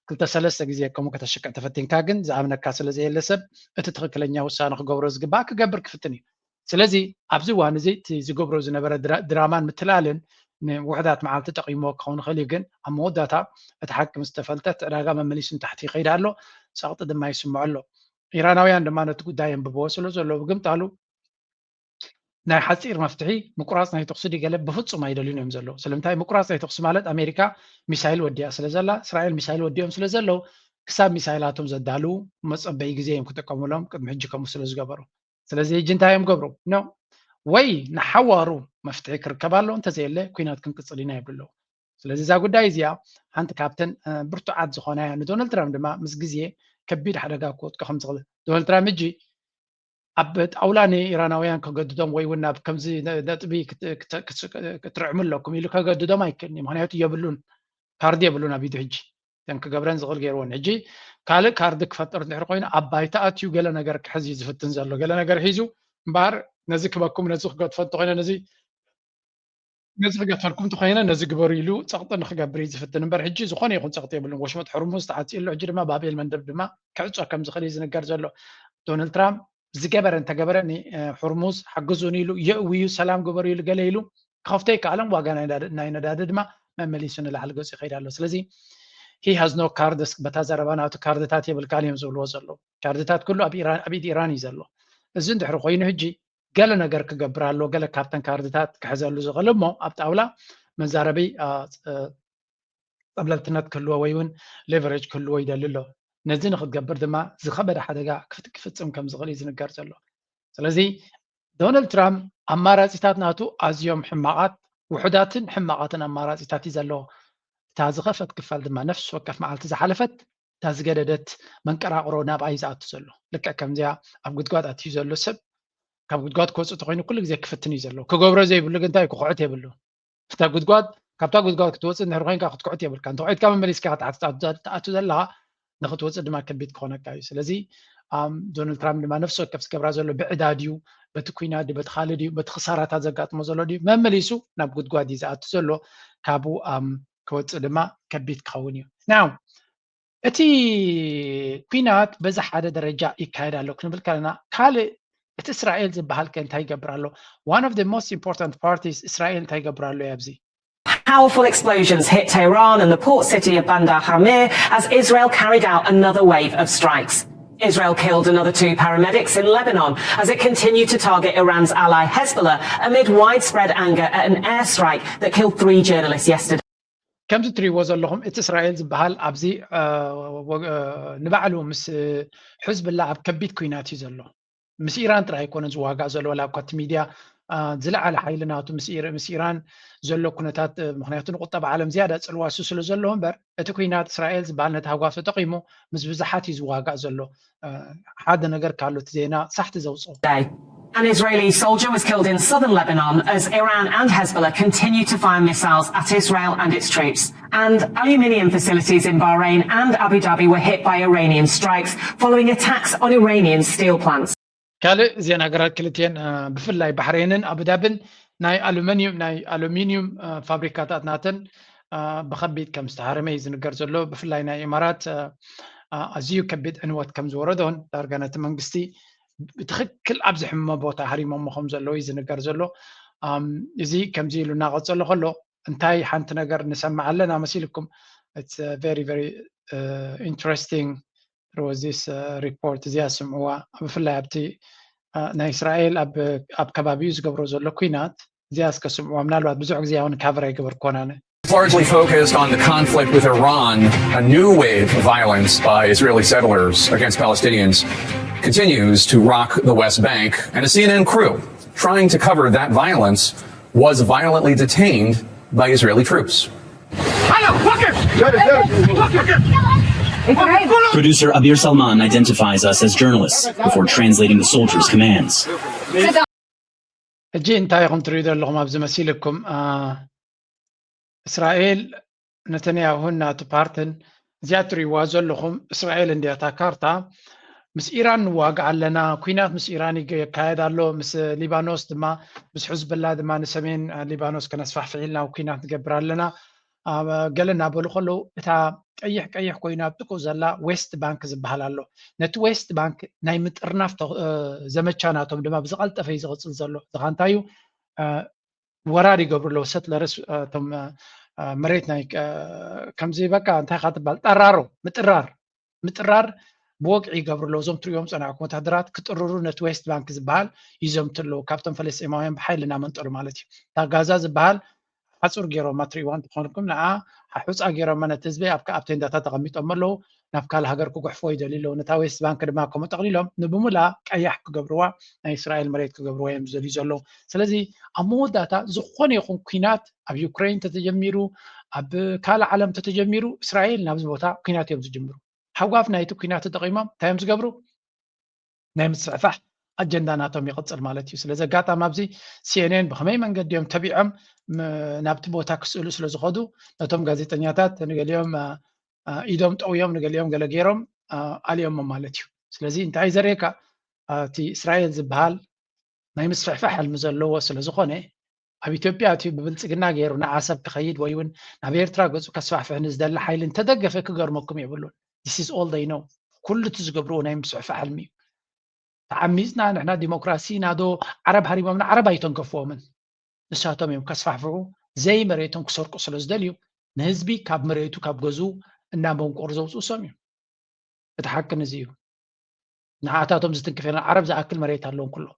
ክልተ ሰለስተ ግዜ ከምኡ ከተሽቅዕ ተፈቲንካ ግን ዝኣምነካ ስለ ዘየለ ሰብ እቲ ትኽክለኛ ውሳነ ክገብሮ ዝግባእ ክገብር ክፍትን እዩ። ስለዚ ኣብዚ እዋን እዚ እቲ ዝገብሮ ዝነበረ ድራማን ምትላልን ንውሕዳት መዓልቲ ጠቂምዎ ክኸውን ይኽእል እዩ፣ ግን ኣብ መወዳእታ እቲ ሓቂ ምስ ተፈልጠ እቲ ዕዳጋ መመሊሱ ንታሕቲ ይኸይድ ኣሎ፣ ፀቕጢ ድማ ይስምዖ ኣሎ። ኢራናውያን ድማ ነቲ ጉዳይ የንብብዎ ስለ ዘለዉ ብግምጣሉ ናይ ሓፂር መፍትሒ ምቁራፅ ናይ ተኽሲ ድዩ ገለ ብፍፁም ኣይደልዩን እዮም ዘለዉ። ስለምንታይ ምቁራፅ ናይ ተኽሲ ማለት ኣሜሪካ ሚሳይል ወዲኣ ስለ ዘላ፣ እስራኤል ሚሳይል ወዲኦም ስለ ዘለዉ ክሳብ ሚሳይላቶም ዘዳልዉ መፀበዪ ግዜ እዮም ክጥቀሙሎም ቅድሚ ሕጂ ከምኡ ስለ ዝገበሩ። ስለዚ ሕጂ እንታይ እዮም ገብሩ ኖ ወይ ንሓዋሩ መፍትሒ ክርከብ ኣሎ፣ እንተዘየለ ኩናት ክንቅፅል ኢና ይብሉ ኣለዉ። ስለዚ እዛ ጉዳይ እዚኣ ሓንቲ ካብተን ብርቱዓት ዝኾና እያ። ንዶናልድ ትራምፕ ድማ ምስ ግዜ ከቢድ ሓደጋ ክወጥቆ ከም ዝኽእል ዶናልድ ትራምፕ ሕጂ ኣብ ጣውላ ንኢራናውያን ከገድዶም ወይ እውን ናብ ከምዚ ነጥቢ ክትርዕሙ ኣለኩም ኢሉ ከገድዶም ኣይክእልን እዩ። ምክንያቱ የብሉን፣ ካርድ የብሉን ኣብ ኢዱ ሕጂ። እተን ክገብረን ዝኽእል ገይርዎን። ሕጂ ካልእ ካርድ ክፈጥር እንድሕር ኮይኑ ኣብ ባይታ ኣትዩ ገለ ነገር ክሕዝ እዩ ዝፍትን ዘሎ። ገለ ነገር ሒዙ እምበኣር ነዚ ክበኩም፣ ነዚ ክገድፎ እንተኮይነ፣ ነዚ ነዚ ክገድፈልኩም እንተኮይነ ነዚ ግበሩ ኢሉ ጸቕጢ ንክገብር እዩ ዝፍትን እምበር ሕጂ ዝኾነ ይኹን ጸቕጢ የብሉን። ወሽመጥ ሕርሙዝ ተዓጽዩ ኣሎ። ሕጂ ድማ ባብ ኤል መንደብ ድማ ክዕጾ ከም ዝኽእል እዩ ዝንገር ዘሎ። ዶናልድ ትራምፕ ዝገበረ እንተገበረ ንሕርሙዝ ሓግዙን ኢሉ የእውዩ ሰላም ግበሩ ኢሉ ገለ ኢሉ ክኸፍቶ ይከኣለን ዋጋ ናይ ነዳዲ ድማ መመሊሱ ንላዕሊ ገፁ ይኸይድ ኣሎ። ስለዚ he has no cards በታ ዘረባ ናቱ ካርድታት የብልካን እዮም ዝብልዎ ዘለዉ። ካርድታት ኩሉ ኣብ ኢድ ኢራን እዩ ዘሎ። እዚ እንድሕሪ ኮይኑ ሕጂ ገለ ነገር ክገብር ኣሎ፣ ገለ ካብተን ካርድታት ክሕዘሉ ዝኽእል እሞ ኣብ ጣውላ መዛረቢ ጸብለልትነት ክህልዎ ወይ እውን ሌቨሬጅ ክህልዎ ይደሊ ኣሎ። ነዚ ንክትገብር ድማ ዝኸበደ ሓደጋ ክፍጽም ከም ዝኽእል እዩ ዝንገር ዘሎ። ስለዚ ዶናልድ ትራምፕ ኣማራፂታት ናቱ ኣዝዮም ሕማቓት፣ ውሑዳትን ሕማቓትን ኣማራፂታት እዩ ዘለዎ። እታ ዝኸፈት ክፋል ድማ ነፍሲ ወከፍ መዓልቲ ዝሓለፈት እታ ዝገደደት መንቀራቕሮ ናብኣ እዩ ዝኣቱ ዘሎ። ልክዕ ከምዚኣ ኣብ ጉድጓድ ኣትዩ ዘሎ ሰብ ካብ ጉድጓድ ክወፅእ ተኮይኑ ኩሉ ግዜ ክፍትን እዩ ዘሎ። ክገብሮ ዘይብሉ ግን እንታይ ክኩዕት የብሉ። እታ ጉድጓድ ካብታ ጉድጓድ ክትወፅእ እንድሕር ኮይንካ ክትኩዕት የብልካ። እንተኩዒትካ መመሊስካ ክትሓት ትኣቱ ዘለካ ንክትወፅእ ድማ ከቢድ ክኾነካ እዩ። ስለዚ ዶናልድ ትራምፕ ድማ ነፍሲ ወከፍ ዝገብራ ዘሎ ብዕዳ ድዩ፣ በቲ ኩናት ድዩ፣ በቲ ካልእ ድዩ፣ በቲ ክሳራታት ዘጋጥሞ ዘሎ ድዩ፣ መመሊሱ ናብ ጉድጓድ እዩ ዝኣቱ ዘሎ። ካብኡ ክወፅእ ድማ ከቢድ ክኸውን እዩ። ናው እቲ ኩናት በዚ ሓደ ደረጃ ይካየድ ኣሎ ክንብል ከለና ካልእ እቲ እስራኤል ዝበሃል ከ እንታይ ይገብር ኣሎ? One of the most important parties እስራኤል እንታይ ይገብር ኣሎ ኣብዚ? Powerful explosions hit Tehran and the port city of Bandar Hamir as Israel carried out another wave of strikes. Israel killed another two paramedics in Lebanon as it continued to target Iran's ally Hezbollah amid widespread anger at an airstrike that killed three journalists yesterday. ከምዚ ትሪእዎ ዘለኹም እቲ እስራኤል ዝበሃል ኣብዚ ንባዕሉ ምስ ሕዝብላ ኣብ ከቢድ ኩናት እዩ ዘሎ። ምስ ኢራን ጥራይ ኣይኮነን ዝዋጋእ ዘሎ፣ ዋላ እኳ እቲ ሚድያ ዝለዓለ ሓይሊ ናቱ ምስ ኢራን ዘሎ ኩነታት፣ ምክንያቱ ንቁጠባ ዓለም ዝያዳ ፅልዋ እሱ ስለ ዘለዎ እምበር እቲ ኩናት እስራኤል ዝበሃል ነቲ ሃጓፍ ተጠቒሙ ምስ ብዙሓት እዩ ዝዋጋእ ዘሎ። ሓደ ነገር ካሉ እቲ ዜና ሳሕቲ ዘውፅኦ። An Israeli soldier was killed in southern Lebanon as Iran and Hezbollah continue to fire missiles at Israel and its troops. And aluminium facilities in Bahrain and Abu Dhabi were hit by Iranian strikes following attacks on Iranian steel plants. ካልእ ዜና ሃገራት ክልቲኤን ብፍላይ ባሕሬንን ኣቡዳብን ናይ ኣሉሚኒዩም ናይ ኣሉሚኒዩም ፋብሪካታት ናተን ብከቢድ ከም ዝተሃረመ እዩ ዝንገር ዘሎ። ብፍላይ ናይ ኢማራት ኣዝዩ ከቢድ ዕንወት ከም ዝወረዶን ዳርጋ ነቲ መንግስቲ ብትኽክል ኣብ ዝሕመሞ ቦታ ሃሪሞሞ ከም ዘለዉ እዩ ዝንገር ዘሎ። እዚ ከምዚ ኢሉ እናቐጸሎ ከሎ እንታይ ሓንቲ ነገር ንሰምዕ ኣለና መሲልኩም? It's very very interesting ሮዚስ ሪፖርት እዚኣ ስምዕዋ። ብፍላይ ኣብቲ ናይ እስራኤል ኣብ ከባቢኡ ዝገብሮ ዘሎ ኩናት እዚኣ እስከ ስምዕዋ። ምናልባት ብዙሕ ግዜ እውን ካቨር ኣይገበርኩዎን ኣነ። Largely focused on the conflict with Iran, a new wave of violence by Israeli settlers against Palestinians continues to rock the West Bank, and a C N N crew trying to cover that violence was violently detained by Israeli troops. Producer Abir Salman identifies us as journalists before translating the soldiers' commands. ሕጂ እንታይ ኢኹም ትሪኡ ዘለኹም ኣብዚ መሲልኩም? እስራኤል ነተንያሁን ናቱ ፓርትን እዚኣ ትሪእዋ ዘለኹም እስራኤል እንድያ እታ ካርታ። ምስ ኢራን ንዋጋእ ኣለና፣ ኩናት ምስ ኢራን ይገ- ይካየድ ኣሎ፣ ምስ ሊባኖስ ድማ፣ ምስ ሕዝብላ ድማ ንሰሜን ሊባኖስ ከነስፋሕፍሕ ኢልና ኩናት ንገብር ኣለና። ገለ እናበሉ ከለዉ እታ ቀይሕ ቀይሕ ኮይኑ ኣብ ጥቅኡ ዘላ ዌስት ባንክ ዝበሃል ኣሎ። ነቲ ዌስት ባንክ ናይ ምጥርናፍ ዘመቻ ናቶም ድማ ብዝቐልጠፈ እዩ ዝቕፅል ዘሎ። ዝኻ እንታይ እዩ? ወራር ይገብሩ ኣለዉ ሰትለርስ፣ እቶም መሬት ናይ ከምዚ በቃ እንታይ ካ ትበሃል፣ ጠራሮ ምጥራር ምጥራር ብወግዒ ይገብሩ ኣለዉ። እዞም ትሪኦም ፀናዕኩም ወታደራት ክጥርሩ ነቲ ዌስት ባንክ ዝበሃል ይዘምቱ ኣለዉ። ካብቶም ፈለስጢማውያን ብሓይሊ እናመንጠሉ ማለት እዩ። እታ ጋዛ ዝበሃል ሓፁር ገይሮማ ትሪእዋ እንትኾንኩም ንዓ ሓሑፃ ገይሮማ ነቲ ህዝቢ ኣብ ኣብ ቴንዳታት ተቐሚጦም ኣለዉ። ናብ ካልእ ሃገር ክጉሕፎ ይደልዩ ኣለዉ። ነታ ዌስት ባንክ ድማ ከምኡ ጠቕሊሎም ንብሙላ ቀያሕ ክገብርዋ ናይ እስራኤል መሬት ክገብርዋ እዮም ዝደልዩ ዘለዉ። ስለዚ ኣብ መወዳእታ ዝኾነ ይኹን ኩናት ኣብ ዩክሬን ተተጀሚሩ ኣብ ካልእ ዓለም ተተጀሚሩ እስራኤል ናብዚ ቦታ ኩናት እዮም ዝጅምሩ። ሃጓፍ ናይቲ ኩናት ተጠቒሞም እንታይ እዮም ዝገብሩ? ናይ ምስፍሕፋሕ ኣጀንዳ ናቶም ይቕፅል ማለት እዩ። ስለዚ ኣጋጣሚ ኣብዚ ሲኤንኤን ብኸመይ መንገዲ እዮም ተቢዖም ናብቲ ቦታ ክስእሉ ስለ ዝኸዱ ነቶም ጋዜጠኛታት ንገሊኦም ኢዶም ጠውዮም ንገሊኦም ገለ ገይሮም ኣልዮሞ ማለት እዩ። ስለዚ እንታይ ዘርእየካ እቲ እስራኤል ዝበሃል ናይ ምስፍሕፋሕ ሕልሚ ዘለዎ ስለ ዝኾነ ኣብ ኢትዮጵያ እቲ ብብልፅግና ገይሩ ንዓሰብ ክኸይድ ወይ እውን ናብ ኤርትራ ገፁ ከስፋሕፍሕ ንዝደሊ ሓይሊ እንተደገፈ ክገርመኩም የብሉን። This is all they know። ኩሉ እቲ ዝገብርዎ ናይ ምስፍሕፋሕ ሕልሚ እዩ። ተዓሚፅና ንሕና ዲሞክራሲ ናዶ ዓረብ ሃሪሞምና ዓረብ ኣይተንከፍዎምን። ንሳቶም እዮም ከስፋሕፍሑ ዘይመሬቶም ክሰርቁ ስለ ዝደልዩ ንህዝቢ ካብ መሬቱ ካብ ገዝኡ እናመንቆሩ ዘውፅኡ ሰም እዮም። እቲ ሓቂ ንዚ እዩ። ንዓታቶም ዝትንክፍ የለን። ዓረብ ዝኣክል መሬት ኣለዎም ኩሎም።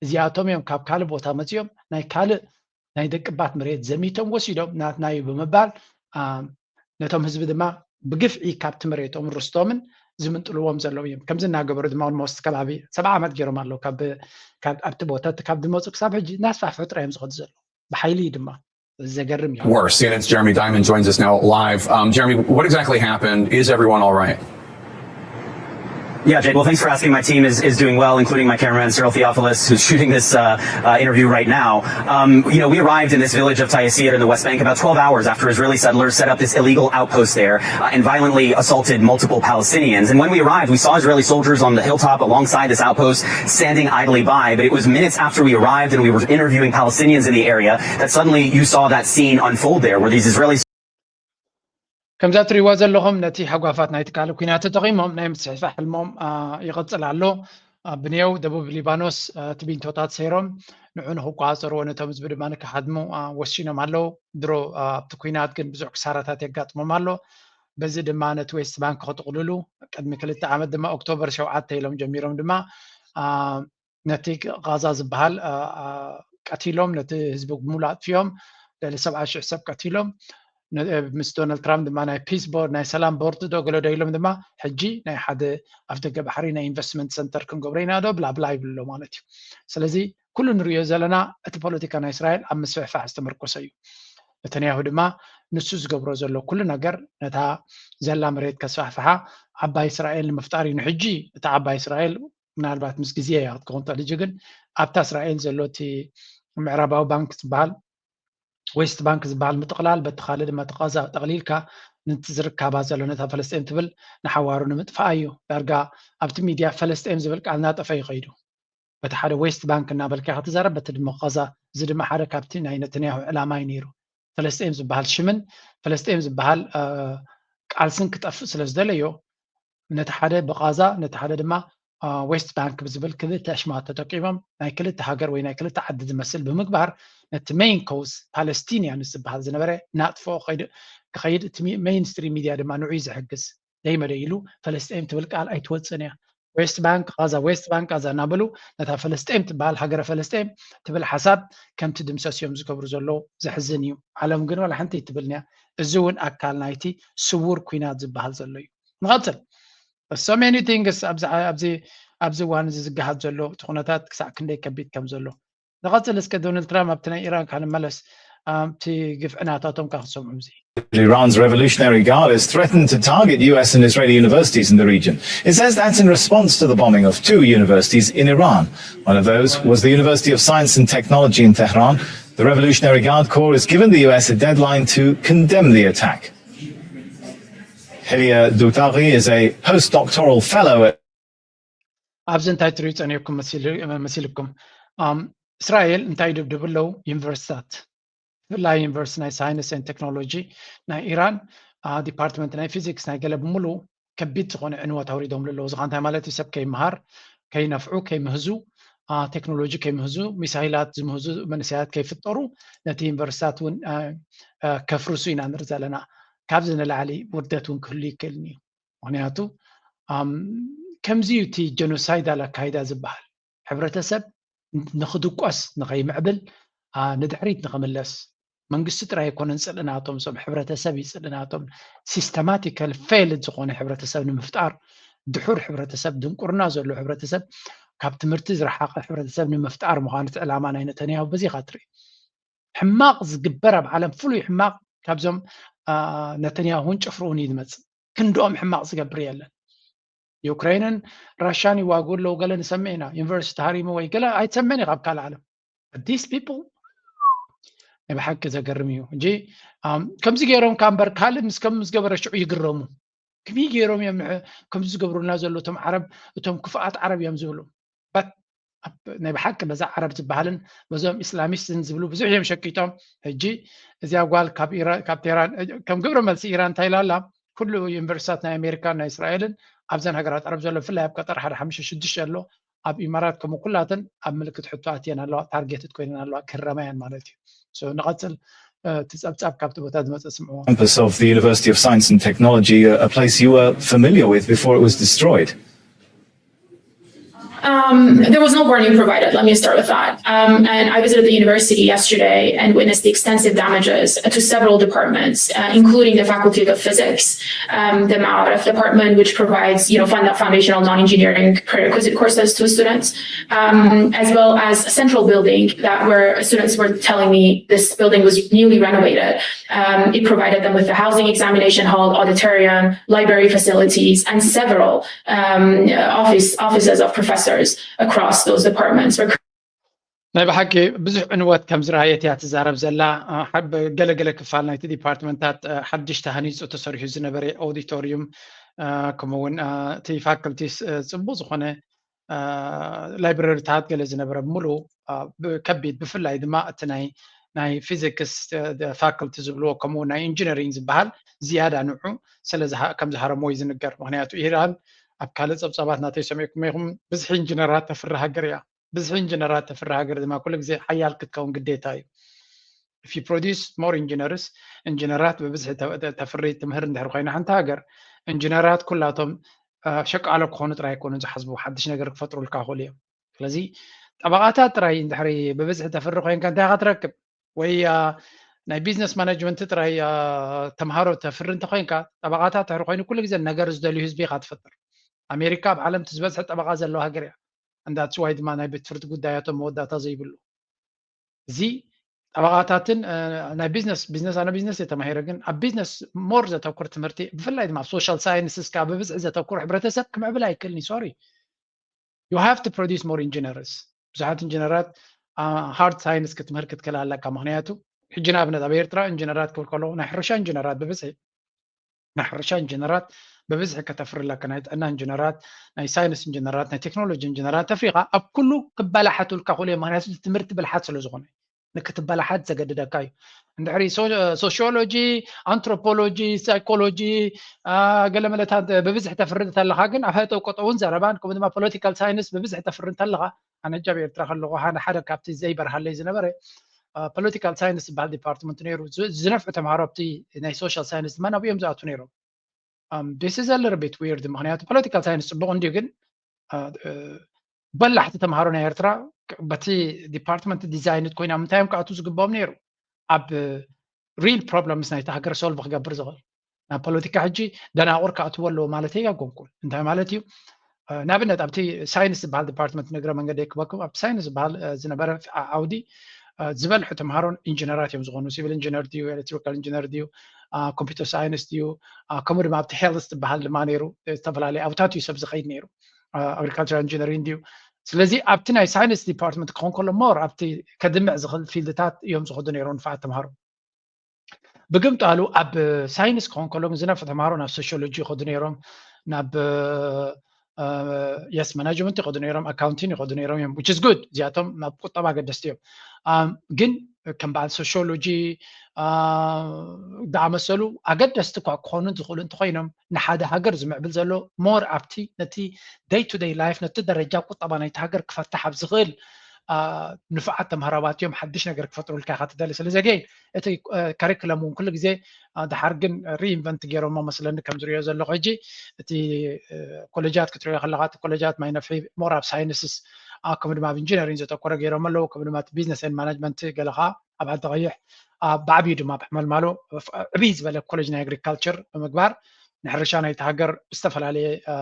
እዚኣቶም እዮም ካብ ካልእ ቦታ መፂኦም ናይ ካልእ ናይ ደቅባት መሬት ዘሚቶም ወሲዶም ናትና እዩ ብምባል ነቶም ህዝቢ ድማ ብግፍዒ ካብቲ መሬቶም ርስቶምን ዝምንጥልዎም ዘለዉ እዮም። ከምዚ እናገበሩ ድማ ሞስት ከባቢ ሰብዓ ዓመት ገይሮም ኣለዉ። ኣብቲ ቦታ ካብ ዝመፁ ክሳብ ሕጂ እናስፋሕፍሑ ጥራይ እዮም ዝኸዱ ዘለዉ። ብሓይሊ እዩ ድማ ዘገርም እዩ። Worse. C N N's Jeremy Diamond joins us now live. Um, Jeremy, what exactly happened? Is everyone all right? Yeah, Jake, well, thanks for asking. My team is, is doing well, including my cameraman, Cyril Theophilus, who's shooting this uh, uh, interview right now. Um, you know, we arrived in this village of Tayasir in the West Bank about twelve hours after Israeli settlers set up this illegal outpost there uh, and violently assaulted multiple Palestinians. And when we arrived, we saw Israeli soldiers on the hilltop alongside this outpost standing idly by. But it was minutes after we arrived and we were interviewing Palestinians in the area that suddenly you saw that scene unfold there where these Israeli ከምዛ ትሪእዋ ዘለኹም ነቲ ሃጓፋት ናይቲ ካልእ ኩናት ተጠቒሞም ናይ ምስሕፋሕ ሕልሞም ይቕፅል ኣሎ። ብንየው ደቡብ ሊባኖስ እቲ ቢንቶታት ሰይሮም ንዑ ንክቋፀርዎ ነቶም ህዝቢ ድማ ንክሃድሙ ወሲኖም ኣለዉ። ድሮ ኣብቲ ኩናት ግን ብዙሕ ክሳራታት የጋጥሞም ኣሎ። በዚ ድማ ነቲ ዌስት ባንክ ክጥቕልሉ ቅድሚ ክልተ ዓመት ድማ ኦክቶበር ሸውዓተ ኢሎም ጀሚሮም ድማ ነቲ ቃዛ ዝበሃል ቀቲሎም ነቲ ህዝቢ ብሙሉ ኣጥፊኦም ልዕሊ ሰብዓ ሽሕ ሰብ ቀቲሎም ምስ ዶናልድ ትራምፕ ድማ ናይ ፒስ ቦርድ ናይ ሰላም ቦርድ ዶ ገለ ዶ ኢሎም ድማ ሕጂ ናይ ሓደ ኣፍ ደገ ባሕሪ ናይ ኢንቨስትመንት ሰንተር ክንገብሮ ኢና ዶ ብላብላ ይብልሎ ማለት እዩ። ስለዚ ኩሉ ንሪኦ ዘለና እቲ ፖለቲካ ናይ እስራኤል ኣብ ምስፍሕፋሕ ዝተመርኮሰ እዩ። ነተንያሁ ድማ ንሱ ዝገብሮ ዘሎ ኩሉ ነገር ነታ ዘላ መሬት ከስፋሕፍሓ ዓባይ እስራኤል ንምፍጣር እዩ። ንሕጂ እታ ዓባይ እስራኤል ምናልባት ምስ ግዜ እያ ክትከውን ትኽእል። ሕጂ ግን ኣብታ እስራኤል ዘሎ እቲ ምዕራባዊ ባንክ ዝበሃል ዌስት ባንክ ዝበሃል ምጥቕላል በቲ ካልእ ድማ ተቃዛ ጠቕሊልካ ነቲ ዝርካባ ዘሎ ነታ ፈለስጤም ትብል ንሓዋሩ ንምጥፋኣ እዩ። ዳርጋ ኣብቲ ሚድያ ፈለስጤም ዝብል ቃል እናጠፈ ይኸይዱ። በቲ ሓደ ዌስት ባንክ እናበልካ ክትዛረብ በቲ ድማ ቃዛ እዚ ድማ ሓደ ካብቲ ናይ ነተንያሁ ዕላማ እዩ ነይሩ። ፈለስጤም ዝበሃል ሽምን ፈለስጤም ዝበሃል ቃልስን ክጠፍእ ስለ ዝደለዮ ነቲ ሓደ ብቓዛ ነቲ ሓደ ድማ ዌስት ባንክ ብዝብል ክልተ ኣሽማት ተጠቂሞም ናይ ክልተ ሃገር ወይ ናይ ክልተ ዓዲ ዝመስል ብምግባር ነቲ ሜይን ኮውስ ፓለስቲንያ ንዝበሃል ዝነበረ ናጥፍኦ ክኸይድ እቲ ሜይንስትሪም ሚድያ ድማ ንዑይ ዝሕግዝ ደይመደይ ኢሉ ፈለስጤም ትብል ቃል ኣይትወፅን እያ። ዌስት ባንክ ቃዛ ዌስት ባንክ ቃዛ እናበሉ ነታ ፈለስጤም ትበሃል ሃገረ ፈለስጤም ትብል ሓሳብ ከምቲ ድምሰስ እዮም ዝገብሩ ዘለዉ። ዘሕዝን እዩ። ዓለም ግን ዋላ ሓንቲ ኣይትብልን እያ። እዚ እውን ኣካል ናይቲ ስውር ኩናት ዝበሃል ዘሎ እዩ። ንቐፅል። So many things ኣብዚ እዋን እዚ ዝገሃድ ዘሎ እቲ ኩነታት ክሳዕ ክንደይ ከቢድ ከም ዘሎ ንቐፅል እስከ ዶናልድ ትራምፕ ኣብቲ ናይ ኢራን ካንመለስ ኣብቲ ግፍዒ ናታቶም ካ ክሰምዑ እዚ Iran's Revolutionary Guard has threatened to target U S and Israeli universities in the region. It says that's in response to the bombing of two universities in Iran. One of those was the University of Science and Technology in Tehran. The Revolutionary Guard Corps has given the U S a deadline to condemn the attack. Helia Doutaghi is a postdoctoral fellow at ኣብዚ እንታይ ትሪኡ ጸኒሕኩም መሲልኩም? እስራኤል እንታይ ይድብድቡ ኣለዉ? ዩኒቨርሲታት፣ ብፍላይ ዩኒቨርሲቲ ናይ ሳይንስ ን ቴክኖሎጂ ናይ ኢራን ዲፓርትመንት ናይ ፊዚክስ ናይ ገለ ብምሉእ ከቢድ ዝኾነ ዕንወት ኣውሪዶምሉ ኣለዉ። እዚ እንታይ ማለት እዩ? ሰብ ከይመሃር፣ ከይነፍዑ፣ ከይምህዙ፣ ቴክኖሎጂ ከይምህዙ፣ ሚሳይላት ዝምህዙ መንእሰያት ከይፍጠሩ፣ ነቲ ዩኒቨርሲታት እውን ከፍርሱ ኢና ንርኢ ዘለና። ካብዚ ንላዕሊ ውርደት እውን ክህሉ ይክእልን እዩ። ምክንያቱ ከምዚ እዩ እቲ ጀኖሳይዳል ኣካይዳ ዝበሃል። ሕብረተሰብ ንክድቆስ፣ ንከይምዕብል፣ ንድሕሪት ንክምለስ መንግስቲ ጥራይ ኣይኮነን ጽልእናቶም፣ እዞም ሕብረተሰብ እዩ ጽልእናቶም። ሲስተማቲካል ፌይልድ ዝኾነ ሕብረተሰብ ንምፍጣር፣ ድሑር ሕብረተሰብ፣ ድንቁርና ዘሎ ሕብረተሰብ፣ ካብ ትምህርቲ ዝረሓቐ ሕብረተሰብ ንምፍጣር ምዃኑ እቲ ዕላማ ናይ ነተንያሁ በዚ ኢኻ ትርኢ። ሕማቕ ዝግበር ኣብ ዓለም ፍሉይ ሕማቕ ካብዞም ነተንያሁን ጭፍርኡን እዩ ዝመጽእ። ክንድኦም ሕማቕ ዝገብር የለን። ዩክሬንን ራሽያን ይዋግኡ ኣለዉ ገለ ንሰምዕ ኢና። ዩኒቨርሲቲ ተሃሪሙ ወይ ገለ ኣይትሰምዕን ኢኻ ኣብ ካልእ ዓለም። These people ናይ ብሓቂ ዘገርም እዩ። እንጂ ከምዚ ገይሮም ካብ እምበር ካልእ ምስ ከም ዝገበረ ሽዑ ይግረሙ። ከመይ ገይሮም እዮም ከምዚ ዝገብሩልና ዘሎ እቶም ዓረብ፣ እቶም ክፉኣት ዓረብ እዮም ዝብሉ። ናይ ብሓቂ በዛ ዓረብ ዝበሃልን በዞም ኢስላሚስትን ዝብሉ ብዙሕ እዮም ሸቂጦም። ሕጂ እዚኣ ጓል ካብ ቴህራን ከም ግብረ መልሲ ኢራን እንታይ ኢላ ኣላ? ኩሉ ዩኒቨርሲታት ናይ ኣሜሪካን ናይ እስራኤልን ኣብዘን ሃገራት ዓረብ ዘሎ ብፍላይ ኣብ ቀጠር ሓደ ሓሙሽተ ሽዱሽተ ኣሎ፣ ኣብ ኢማራት ከምኡ ኩላተን ኣብ ምልክት ሕቶ ኣትየን ኣለዋ፣ ታርጌትድ ኮይነን ኣለዋ፣ ክህረማያን ማለት እዩ። ንቐፅል። እቲ ጸብጻብ ካብቲ ቦታ ዝመፀ ስምዕዎ። Campus of the University of Science and Technology, a place you were familiar with before it was destroyed. Um, there was no warning provided. Let me start with that. Um, and I visited the university yesterday and witnessed the extensive damages to several departments, uh, including the Faculty of Physics, um, the Ma'arif department, which provides, you know, fund- foundational non-engineering prerequisite courses to students, um, as well as a central building that where students were telling me this building was newly renovated. Um, it provided them with the housing examination hall, auditorium, library facilities, and several um, office, offices of professors across those departments. ናይ ብሓቂ ብዙሕ ዕንወት ከም ዝረኣየት እያ ትዛረብ ዘላ። ገለገለ ክፋል ናይቲ ዲፓርትመንታት ሓድሽ ተሃኒፁ ተሰሪሑ ዝነበረ ኦዲቶሪዩም፣ ከምኡውን እቲ ፋክልቲስ ፅቡቅ ዝኾነ ላይብረሪታት ገለ ዝነበረ ብምሉኡ ከቢድ፣ ብፍላይ ድማ እቲ ናይ ናይ ፊዚክስ ፋክልቲ ዝብልዎ ከምኡ ናይ ኢንጂነሪንግ ዝበሃል ዝያዳ ንዑ ስለ ከም ዝሃረሞ እዩ ዝንገር። ምክንያቱ ኢራን ኣብ ካልእ ጸብጻባት ናተይ ሰሚዕኩም ኢኹም ብዝሒ ኢንጂነራት ተፍሪ ሃገር እያ። ብዝሒ ኢንጂነራት ተፍሪ ሃገር ድማ ኩሉ ግዜ ሓያል ክትከውን ግዴታ እዩ። If you produce more engineers፣ ኢንጂነራት ብብዝሒ ተፍሪ ትምህር እንድሕር ኮይና ሓንቲ ሃገር፣ ኢንጂነራት ኩላቶም ሸቃሎ ክኾኑ ጥራይ ኣይኮኑን ዝሓስቡ፣ ሓድሽ ነገር ክፈጥሩልካ ይኽእሉ እዮም። ስለዚ ጠበቓታት ጥራይ እንድሕሪ ብብዝሒ ተፍሪ ኮይንካ እንታይ ኢኻ ትረክብ? ወይ ናይ ቢዝነስ ማናጅመንት ጥራይ ተምሃሮ ተፍሪ እንተኮይንካ፣ ጠበቓታት ድሕሪ ኮይኑ ኩሉ ግዜ ነገር ዝደልዩ ህዝቢ ኢኻ ትፈጥር። ኣሜሪካ ኣብ ዓለም እቲ ዝበዝሐ ጠበቓ ዘለዎ ሃገር እያ። And that's why ድማ ናይ ቤት ፍርዲ ጉዳያቶም መወዳእታ ዘይብሉ። እዚ ጠበቓታትን ናይ ቢዝነስ ቢዝነስ ኣነ ቢዝነስ እየ ተማሂረ፣ ግን ኣብ ቢዝነስ ሞር ዘተኩር ትምህርቲ ብፍላይ ድማ ኣብ ሶሻል ሳይንስስ ከዓ ብብዝሒ ዘተኩር ሕብረተሰብ ክምዕብል ኣይክእልን እዩ። ሶሪ you have to produce more engineers። ብዙሓት ኢንጂነራት ሃርድ ሳይንስ ክትምህር ክትክእል ኣለካ። ምክንያቱ ሕጂ ንኣብነት ኣብ ኤርትራ ኢንጂነራት ክብል ከለኹ ናይ ሕርሻ ኢንጂነራት ብብዝሒ ናይ ሕርሻ ኢንጂነራት ብብዝሒ ከተፍሪ ኣለካ። ናይ ጥዕና ኢንጂነራት፣ ናይ ሳይንስ ኢንጂነራት፣ ናይ ቴክኖሎጂ ኢንጂነራት ተፍሪኻ ኣብ ኩሉ ክበላሓቱልካ ክእሉ እዮም። ምክንያቱ ትምህርቲ ብልሓት ስለ ዝኾነ ንክትበላሓት ዘገድደካ እዩ። እንድሕሪ ሶሺዮሎጂ፣ ኣንትሮፖሎጂ፣ ሳይኮሎጂ፣ ገለመለታት ብብዝሒ ተፍሪ እንተለካ ግን ኣብ ሃጠው ቀጠውን ዘረባን ከምኡ ድማ ፖለቲካል ሳይንስ ብብዝሒ ተፍሪ እንተለካ፣ ኣነ ሕጂ ኣብ ኤርትራ ከለኹ ሓደ ሓደ ካብቲ ዘይበርሃለይ ዝነበረ ፖለቲካል ሳይንስ ዝበሃል ዲፓርትመንት ነይሩ። ዝነፍዑ ተምሃሮ ኣብቲ ናይ ሶሻል ሳይንስ ድማ ናብኡ እዮም ዝኣቱ ነይሮም። This is a little bit weird፣ ምክንያቱ ፖለቲካል ሳይንስ ፅቡቅ እንድዩ፣ ግን በላሕቲ ተምሃሮ ናይ ኤርትራ በቲ ዲፓርትመንት ዲዛይንድ ኮይና ምንታይ እዮም ክኣትዉ ዝግብኦም ነይሩ? ኣብ ሪል ፕሮብለምስ ናይቲ ሃገር ሶልቭ ክገብር ዝኽእል ናብ ፖለቲካ ሕጂ ደናቁር ክኣትዎ ኣለዎ ማለተይ ኣይኮንኩን። እንታይ ማለት እዩ? ንኣብነት ኣብቲ ሳይንስ ዝበሃል ዲፓርትመንት ንእግረ መንገደይ ክበኩም ኣብቲ ሳይንስ ዝበሃል ዝነበረ ዓውዲ ዝበልሑ ተምሃሮን ኢንጂነራት እዮም ዝኾኑ። ሲቪል ኢንጂነር ድዩ፣ ኤሌክትሪካል ኢንጂነር ድዩ፣ ኮምፒውተር ሳይንስ ድዩ፣ ከምኡ ድማ ኣብቲ ሄልስ ዝበሃል ድማ ነይሩ። ዝተፈላለዩ ኣብታት እዩ ሰብ ዝኸይድ ነይሩ። ኣግሪካልቸራል ኢንጂነሪንግ ድዩ። ስለዚ ኣብቲ ናይ ሳይንስ ዲፓርትመንት ክኾን ከሎ ሞር ኣብቲ ከድምዕ ዝኽእል ፊልድታት እዮም ዝኸዱ ነይሮም ንፋዓት ተምሃሮ። ብግምጣሉ ኣብ ሳይንስ ክኾን ከሎ ዝነፍዑ ተምሃሮ ናብ ሶሺዮሎጂ ይኸዱ ነይሮም፣ ናብ yes management ይኸዱ ነይሮም፣ accounting ይኸዱ ነይሮም እዮም፣ which is good። እዚኣቶም ናብ ቁጠባ ኣገደስቲ እዮም። ኣም፣ ግን ከም በዓል ሶሽዮሎጂ፣ ኣ፣ ዝኣመሰሉ ኣገደስቲ እኳ ክኾኑ ዝኽእሉ እንተኾይኖም፣ ንሓደ ሃገር ዝምዕብል ዘሎ more ኣብቲ ነቲ day to day life፣ ነቲ ደረጃ ቁጠባ ናይቲ ሃገር ክፈትሕ ኣብ ዝኽእል፣ ኣ፣ ንፉዓት ተምሃራባት እዮም ሓድሽ ነገር ክፈጥሩልካ ኢኻ ትደሊ። ስለዚ again እቲ፣ እ፣ ከሪክለም እውን ኩሉ ግዜ፣ ኣ፣ ድሓር ግን reinvent ገይሮሞ መስለኒ ከም ዝሪኦ ዘለኹ ሕጂ። እቲ፣ እ፣ ኮሌጃት ክትሪኦ ከለኻ፣ እቲ ኮሌጃት ማይ ነፍሒ more ኣብ ሳይንስስ፣ ኣ፣ ከምኡ ድማ ኣብ ኢንጂነሪንግ ዘተኮረ ገይሮሞ ኣለዉ። ከምኡ ድማ እቲ business and management ገለ ኸዓ ኣብ ዓዲ ቀይሕ፣ ኣ፣ ብዓብዩ ድማ ኣብ ሕመልማሎ፣ ፍ-፣ ዕብይ ዝበለ ኮሌጅ ናይ ኣግሪካልቸር ብምግባር ንሕርሻ ናይቲ ሃገር ብዝተፈላለየ፣ እ፣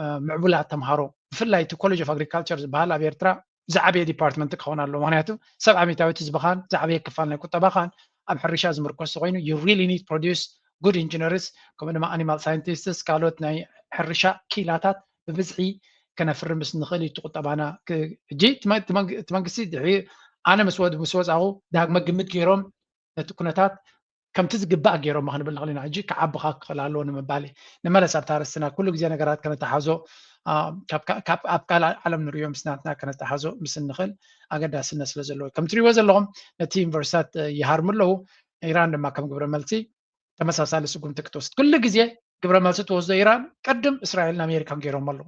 እ፣ ምዕቡላት ተምሃሮ፣ ብፍላይ እቲ ኮሌጅ ኦፍ ኣግሪካልቸር ዝበሃል ኣብ ኤርትራ ዝዓበየ ዲፓርትመንት ክኸውን ኣለዎ። ምክንያቱ ሰብዓ ሚእታዊት ህዝብኻን ዝዓበየ ክፋል ናይ ቁጠባኻን ኣብ ሕርሻ ዝምርኮስ ኮይኑ፣ you really need produce good engineers፣ ከምኡ ድማ animal scientists፣ ካልኦት ናይ ሕርሻ ክኢላታት ብብዝሒ ከነፍሪ ምስ ንኽእል እዩ እቲ ቁጠባና። ክ-፣ ሕጂ እቲ መ-፣ እቲ መንግ-፣ እቲ መንግስቲ ድሕሪ ኣነ ምስ ወድ-፣ ምስ ወፃኹ ዳግመ ግምት ገይሮም ነቲ ኩነታት ከምቲ ዝግባእ ገይሮሞ ክንብል ንኽእል ኢና። ሕጂ ክዓቢ ክኽእል ኣለዎ ንምባል እዩ። ንመለስ ኣብታ ኣርእስትና፣ ኩሉ ግዜ ነገራት ከነተሓዞ፣ ኣ፣ ካብ፣ ካብ፣ ካብ ኣብ ካልእ ዓለም ንሪኦ ምስ ናትና ከነተሓዞ ምስ እንኽእል ኣገዳስነት ስለ ዘለዎ እዩ። ከም ትሪእዎ ዘለኹም ነቲ ዩኒቨርሲታት፣ እ፣ ይሃርሙ ኣለዉ። ኢራን ድማ ከም ግብረ መልሲ ተመሳሳሊ ስጉምቲ ክትወስድ። ኩሉ ግዜ ግብረ መልሲ ትወስዶ ኢራን ቅድም እስራኤልን ኣሜሪካን ገይሮም ኣለዉ።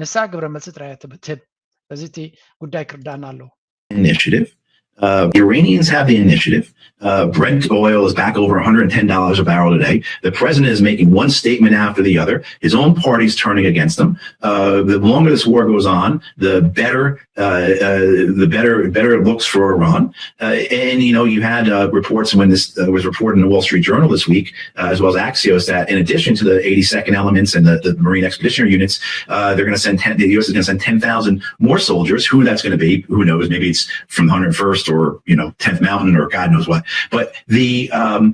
ንሳ ግብረ መልሲ ጥራይ እያ ትብ-፣ ትህብ። ስለዚ እቲ ጉዳይ ክርዳእና ኣለዎ። Initiative. Uh, Iranians have the initiative. Uh, Brent oil is back over one hundred ten dollars a barrel today. The president is making one statement after the other. His own party's turning against him. Uh, the longer this war goes on, the better, uh, uh, the better, better it looks for Iran. Uh, and you know, you had uh, reports when this uh, was reported in the Wall Street Journal this week, uh, as well as Axios, that in addition to the eighty-second elements and the, the Marine Expeditionary Units, uh, they're going to send ten, the U S is going to send ten thousand more soldiers. Who that's going to be, who knows? Maybe it's from the hundred first or, you know, tenth Mountain or God knows what. But the, um,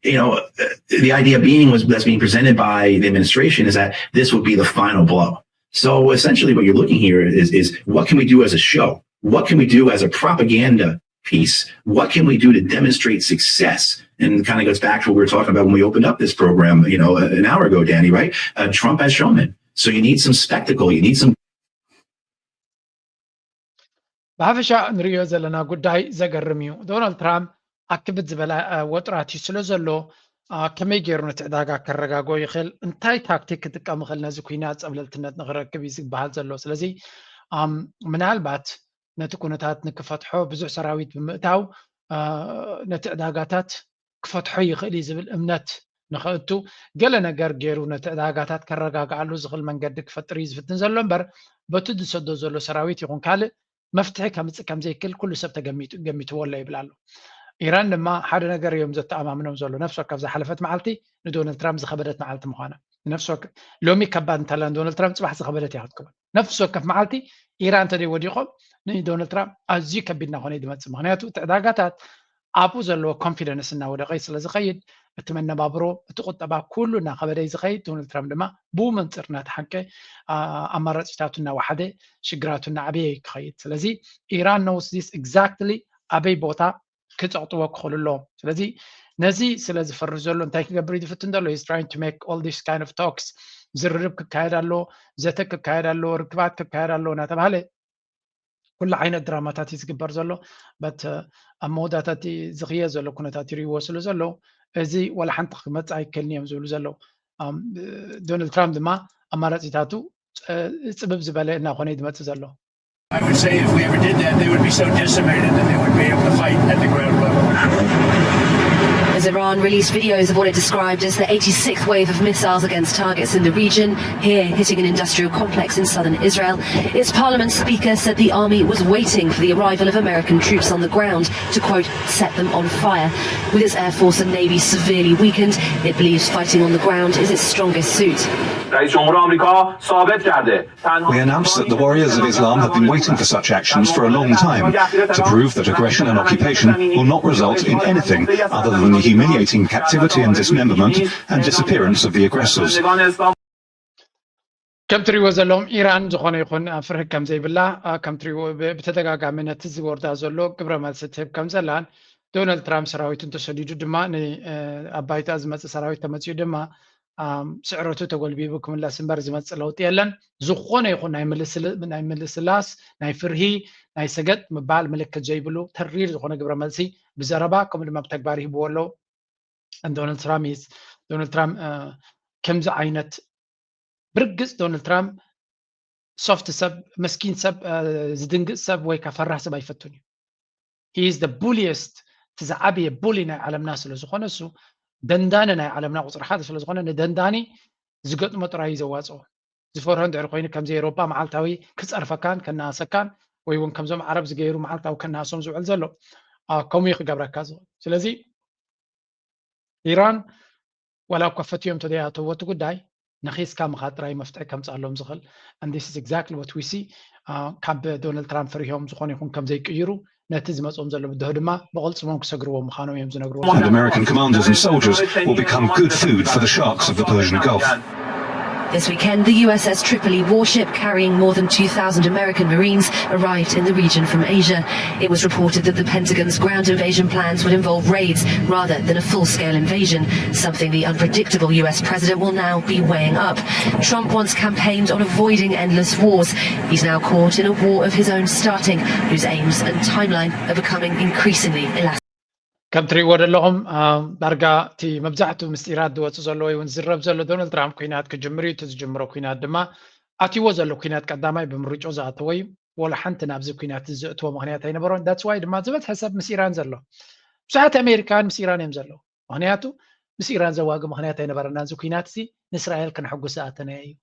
you know, uh, the idea being was that's being presented by the administration is that this would be the final blow. So essentially, what you're looking here is is what can we do as a show? What can we do as a propaganda piece? What can we do to demonstrate success? And it kind of goes back to what we were talking about when we opened up this program, you know, an hour ago, Danny, right? Uh, Trump has showman. So you need some spectacle. You need some ብሓፈሻ ንሪኦ ዘለና ጉዳይ ዘገርም እዩ። ዶናልድ ትራምፕ ኣክብድ ዝበለ፣ እ፣ ወጥራት እዩ ስለ ዘሎ፣ እ፣ ከመይ ገይሩ ነቲ ዕዳጋ ከረጋግኦ ይኽእል፣ እንታይ ታክቲክ ክጥቀም ይኽእል ነዚ ኩናት ጸብለልትነት ንኽረክብ እዩ ዝበሃል ዘሎ። ስለዚ፣ ኣም፣ ምናልባት ነቲ ኩነታት ንክፈትሖ ብዙሕ ሰራዊት ብምእታው፣ እ፣ ነቲ ዕዳጋታት ክፈትሖ ይኽእል እዩ ዝብል እምነት ንኸእቱ፣ ገለ ነገር ገይሩ ነቲ ዕዳጋታት ከረጋግኣሉ ዝኽእል መንገዲ ክፈጥር እዩ ዝፍትን ዘሎ እምበር፣ በቲ ዝሰዶ ዘሎ ሰራዊት ይኹን ካልእ መፍትሒ ከምጽእ ከም ዘይክእል ኩሉ ሰብ ተገሚቱ፣ ገሚትዎ ኣሎ ይብል ኣሎ። ኢራን ድማ ሓደ ነገር እዮም ዘተኣማምኖም ዘሎ። ነፍሲ ወከፍ ዝሓለፈት መዓልቲ ንዶናልድ ትራምፕ ዝኸበደት መዓልቲ ምዃና። ነፍሲ ወከፍ ሎሚ ከባድ እንተላ ንዶናልድ ትራምፕ ጽባሕ ዝኸበደት እያ ክትከውን። ነፍሲ ወከፍ መዓልቲ ኢራን እንተደይ ወዲቖም ንዶናልድ ትራምፕ ኣዝዩ ከቢድ እናኾነ እዩ ዝመጽእ። ምኽንያቱ እቲ ዕዳጋታት ኣብኡ ዘለዎ ኮንፊደንስ እናወደቐ ስለ ዝኸይድ፣ እቲ መነባብሮ፣ እቲ ቁጠባ ኩሉ እናኸበደ እዩ ዝኸይድ። ዶናልድ ትራምፕ ድማ ብኡ መንጽር እናተሓንቀ፣ ኣ-፣ ኣማራጺታቱ እናወሓደ፣ ሽግራቱ እናዓበየ እዩ ክኸይድ። ስለዚ ኢራን knows this exactly ኣበይ ቦታ ክጸቕጥዎ ክኽእሉ ኣለዎም። ስለዚ ነዚ ስለ ዝፈርህ ዘሎ እንታይ ክገብር እዩ ዝፍትን ዘሎ? He's trying to make all this kind of talks። ዝርርብ ክካየድ ኣሎ፣ ዘተ ክካየድ ኣሎ፣ ርክባት ክካየድ ኣሎ እናተባህለ ኩሉ ዓይነት ድራማታት እዩ ዝግበር ዘሎ። በት ኣብ መወዳእታ እቲ ዝኽየ ዘሎ ኩነታት ይርእይዎ ስለ ዘለዉ እዚ ዋላ ሓንቲ ክመጽእ ኣይክእልን እዮም ዝብሉ ዘለዉ። ኣም፣ ዶናልድ ትራምፕ ድማ ኣማራጺታቱ ጸ-፣ ጽብብ ዝበለ እናኾነ እዩ ዝመጽእ ዘሎ። I would say if we ever did that, they would be so decimated that they wouldn't be able to fight at the ground level. As Iran released videos of what it described as the eighty-sixth wave of missiles against targets in the region, here hitting an industrial complex in southern Israel, its parliament speaker said the army was waiting for the arrival of American troops on the ground to, quote, set them on fire. With its air force and navy severely weakened, it believes fighting on the ground is its strongest suit. رئیس جمهور آمریکا ثابت کرده We announced that the Warriors of Islam have been waiting for such actions for a long time to prove that aggression and occupation will not result in anything other than the humiliating captivity and dismemberment and disappearance of the aggressors. ከም ትሪእዎ ዘለኹም ኢራን ዝኾነ ይኹን ፍርሂ ከም ዘይብላ፣ አ፣ ከም ትሪእዎ ብ-፣ ብተደጋጋሚ ነቲ ዝወርዳ ዘሎ ግብረ መልሲ ትህብ ከም ዘላን ዶናልድ ትራምፕ ሰራዊቱ እንተሰዲዱ ድማ ን-፣ እ፣ ኣብ ባይታ ዝመጽእ ሰራዊት ተመጺኡ ድማ ስዕረቱ ተጎልቢቡ ክምለስ እምበር ዝመፅእ ለውጢ የለን። ዝኾነ ይኹን ናይ ምልስላስ፣ ናይ ፍርሂ፣ ናይ ሰገጥ ምባል ምልክት ዘይብሉ ተሪር ዝኾነ ግብረ መልሲ ብዘረባ ከምኡ ድማ ብተግባር ይህብዎ ኣለዉ። ዶናልድ ትራምፕ ዶናልድ ትራምፕ ከምዚ ዓይነት ብርግፅ ዶናልድ ትራምፕ ሶፍት ሰብ፣ መስኪን ሰብ፣ ዝድንግፅ ሰብ ወይ ከዓ ፈራህ ሰብ ኣይፈቱን እዩ። He is the bulliest፣ እቲ ዝዓበየ ቡሊ ናይ ዓለምና ስለ ዝኾነ፣ እሱ ደንዳኒ ናይ ዓለምና ቁፅሪ ሓደ ስለ ዝኾነ፣ ንደንዳኒ ዝገጥሞ ጥራይ እዩ ዘዋፅኦ። ዝፈርሆ እንድሕር ኮይኑ ከምዚ ኤሮፓ መዓልታዊ ክፀርፈካን ከናሰካን ወይ እውን ከምዞም ዓረብ ዝገይሩ መዓልታዊ ከናሶም ዝውዕል ዘሎ ከምኡ እዩ ክገብረካ ዝኽእል። ስለዚ ኢራን ዋላ እኳ ፈትዮም ተዘይኣተዎ እቲ ጉዳይ ነኺስካ ምኻድ ጥራይ መፍትሒ ከምፅኣሎም ዝኽእል። And this is exactly what we see። ካብ ዶናልድ ትራምፕ ፈሪሆም ዝኾነ ይኹን ከም ዘይቅይሩ ነቲ ዝመፅኦም ዘሎ ብድሆ ድማ ብቕልፅሞም ክሰግርዎ ምዃኖም እዮም ዝነግርዎ። And American commanders and soldiers will become good food for the sharks of the Persian Gulf. This weekend, the U S S Tripoli warship carrying more than two thousand American Marines arrived in the region from Asia. It was reported that the Pentagon's ground invasion plans would involve raids rather than a full scale invasion, something the unpredictable U S president will now be weighing up. Trump once campaigned on avoiding endless wars. He's now caught in a war of his own starting, whose aims and timeline are becoming increasingly elastic. ከም ትሪእዎ ዘለኹም ዳርጋ እቲ መብዛሕትኡ ምስጢራት ዝወፁ ዘሎ ወይ እውን ዝረብ ዘሎ ዶናልድ ትራምፕ ኩናት ክጅምር እዩ። እቲ ዝጅምሮ ኩናት ድማ ኣትይዎ ዘሎ ኩናት ቀዳማይ ብምርጫ ዝኣተወ እዩ። ወላ ሓንቲ ናብዚ ኩናት ዘእትዎ ምክንያት ኣይነበሮን። That's why ድማ ዝበዝሐ ሰብ ምስ ኢራን ዘሎ፣ ብዙሓት ኣሜሪካውያን ምስ ኢራን እዮም ዘለዉ። ምክንያቱ ምስ ኢራን ዘዋግ ምክንያት ኣይነበረና። እዚ ኩናት እዚ ንእስራኤል ክነሐጉስ ዝኣተናዮ እዩ።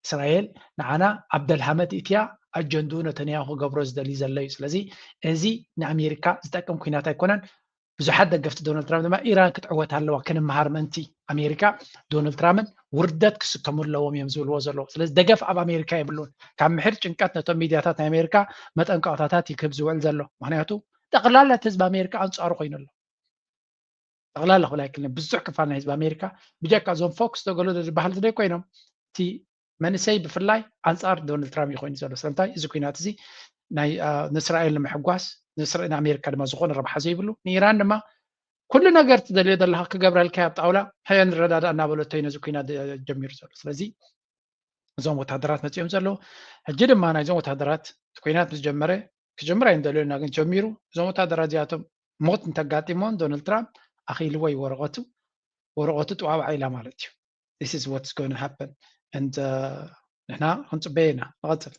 እስራኤል ንዓና ኣብ ደልሃመት እትያ ኣጀንድኡ ነተንያሁ ክገብሮ ዝደሊ ዘሎ እዩ። ስለዚ እዚ ንኣሜሪካ ዝጠቅም ኩናት ኣይኮነን። ብዙሓት ደገፍቲ ዶናልድ ትራምፕ ድማ ኢራን ክትዕወት ኣለዋ ክንመሃር ምእንቲ ኣሜሪካ ዶናልድ ትራምፕን ውርደት ክስከሙ ኣለዎም እዮም ዝብልዎ ዘለዉ። ስለዚ ደገፍ ኣብ ኣሜሪካ የብሉን። ካብ ምሕድ ጭንቀት ነቶም ሚድያታት ናይ ኣሜሪካ መጠንቀቕታታት ይክብ ዝውዕል ዘሎ። ምክንያቱ ጠቕላላ እቲ ህዝቢ ኣሜሪካ ኣንፃሩ ኮይኑ ኣሎ። ጠቕላላ ክብል ኣይክልን። ብዙሕ ክፋል ናይ ህዝቢ ኣሜሪካ ብጀካ እዞም ፎክስ ተገሎ ዝበሃል ዝደይ ኮይኖም እቲ መንእሰይ ብፍላይ ኣንፃር ዶናልድ ትራምፕ እዩ ኮይኑ ዘሎ። ስለምንታይ እዚ ኩናት እዚ ናይ ንእስራኤል ንምሕጓስ ንኣሜሪካ ድማ ዝኾነ ረብሓ ዘይብሉ ንኢራን ድማ ኩሉ ነገር ትደልዮ ዘለካ ክገብረልካ ኣብ ጣውላ ሕየ ንረዳዳ እናበለቶ እዩ ነዚ ኩናት ጀሚሩ ዘሎ። ስለዚ እዞም ወታደራት መፂኦም ዘለዉ ሕጂ ድማ ናይዞም ወታደራት እቲ ኩናት ምስ ጀመረ ክጀምር ኣይንደልዮና ግን ጀሚሩ እዞም ወታደራት እዚኣቶም ሞት እንተጋጢሞን ዶናልድ ትራምፕ ኣኺልዎ እዩ ወረቐቱ። ወረቐቱ ጥዋባዕ ኢላ ማለት እዩ። This is what's going to happen and ንሕና ክንፅበየ ኢና። ንቐፅል።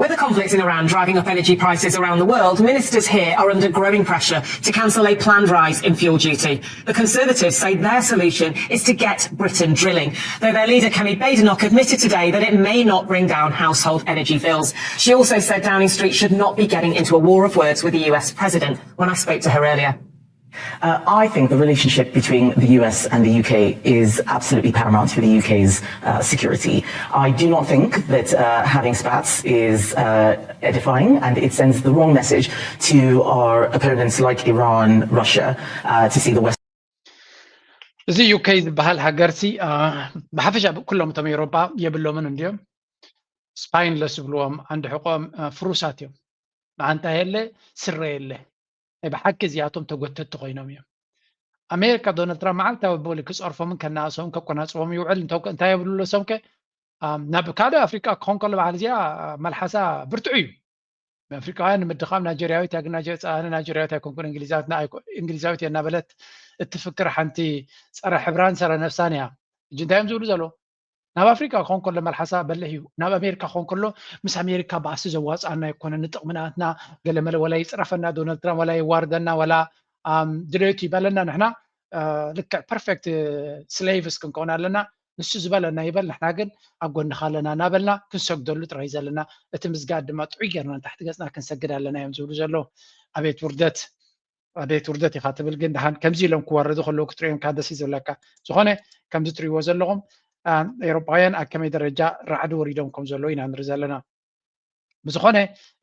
With the conflict in Iran driving up energy prices around the world, ministers here are under growing pressure to cancel a planned rise in fuel duty. The Conservatives say their solution is to get Britain drilling, though their leader Kemi Badenoch admitted today that it may not bring down household energy bills. She also said Downing Street should not be getting into a war of words with the U S president when I spoke to her earlier. Uh, I think the relationship between the U S and the U K is absolutely paramount for the U K's uh, security. I do not think that uh, having spats is uh, edifying, and it sends the wrong message to our opponents like Iran, Russia, uh, to see the West. እዚ ዩኬ ዝበሃል ሃገርሲ ብሓፈሻ ኩሎም እቶም ኤውሮጳ የብሎምን እንድዮም። ስፓይንለስ ዝብልዎም ዓንዲ ሕቆም ፍሩሳት እዮም። መዓንጣ የለ፣ ስረ የለ። ናይ ብሓቂ እዚኣቶም ተጎተትቲ ኮይኖም እዮም። ኣሜሪካ ዶናልድ ትራምፕ መዓልታዊ ብቦሊ ክፀርፎምን ከናእሶምን ከቆናፅቦም ይውዕል። እንታይ የብሉ ሎሶም ከ ናብ ካልእ ኣፍሪቃ ክኾን ከሎ በዓል እዚኣ መልሓሳ ብርትዑ እዩ። ኣፍሪቃውያን ንምድኻም ናይጀርያዊት እያ፣ ግን ናይጀርያዊት ኣይኮንኩን እንግሊዛዊት እያ እናበለት እትፍክር ሓንቲ ፀረ ሕብራን ፀረ ነፍሳን እያ። ሕጂ እንታይ እዮም ዝብሉ ዘለዉ? ናብ ኣፍሪቃ ክኾን ከሎ መልሓሳ በልሕ እዩ። ናብ ኣሜሪካ ክኾን ከሎ ምስ ኣሜሪካ ባእሲ ዘዋፅኣና ኣይኮነን፣ ንጥቕሚ ናትና ገለመለ፣ ወላ ይፅረፈና ዶናልድ ትራምፕ፣ ወላ የዋርደና፣ ወላ ድሌቱ ይበለና፣ ንሕና ልክዕ ፐርፌክት ስሌቭስ ክንከውን ኣለና። ንሱ ዝበለና ይበል፣ ንሕና ግን ኣብ ጎንኻ ኣለና እናበልና ክንሰግደሉ ጥራይ ዘለና። እቲ ምስጋድ ድማ ጥዑይ ጌርና ንታሕቲ ገፅና ክንሰግድ ኣለና እዮም ዝብሉ ዘለዉ። ኣቤት ውርደት፣ ኣቤት ውርደት ኢኻ ትብል። ግን ደሓን ከምዚ ኢሎም ክወርዱ ከለዉ ክትሪኦም ከዓ ደስ እዩ ዝብለካ። ዝኾነ ከምዚ ትሪእዎ ዘለኹም ኤውሮጳውያን ኣብ ከመይ ደረጃ ራዕዲ ወሪዶም ከም ዘለዉ ኢና ንርኢ ዘለና። ብዝኾነ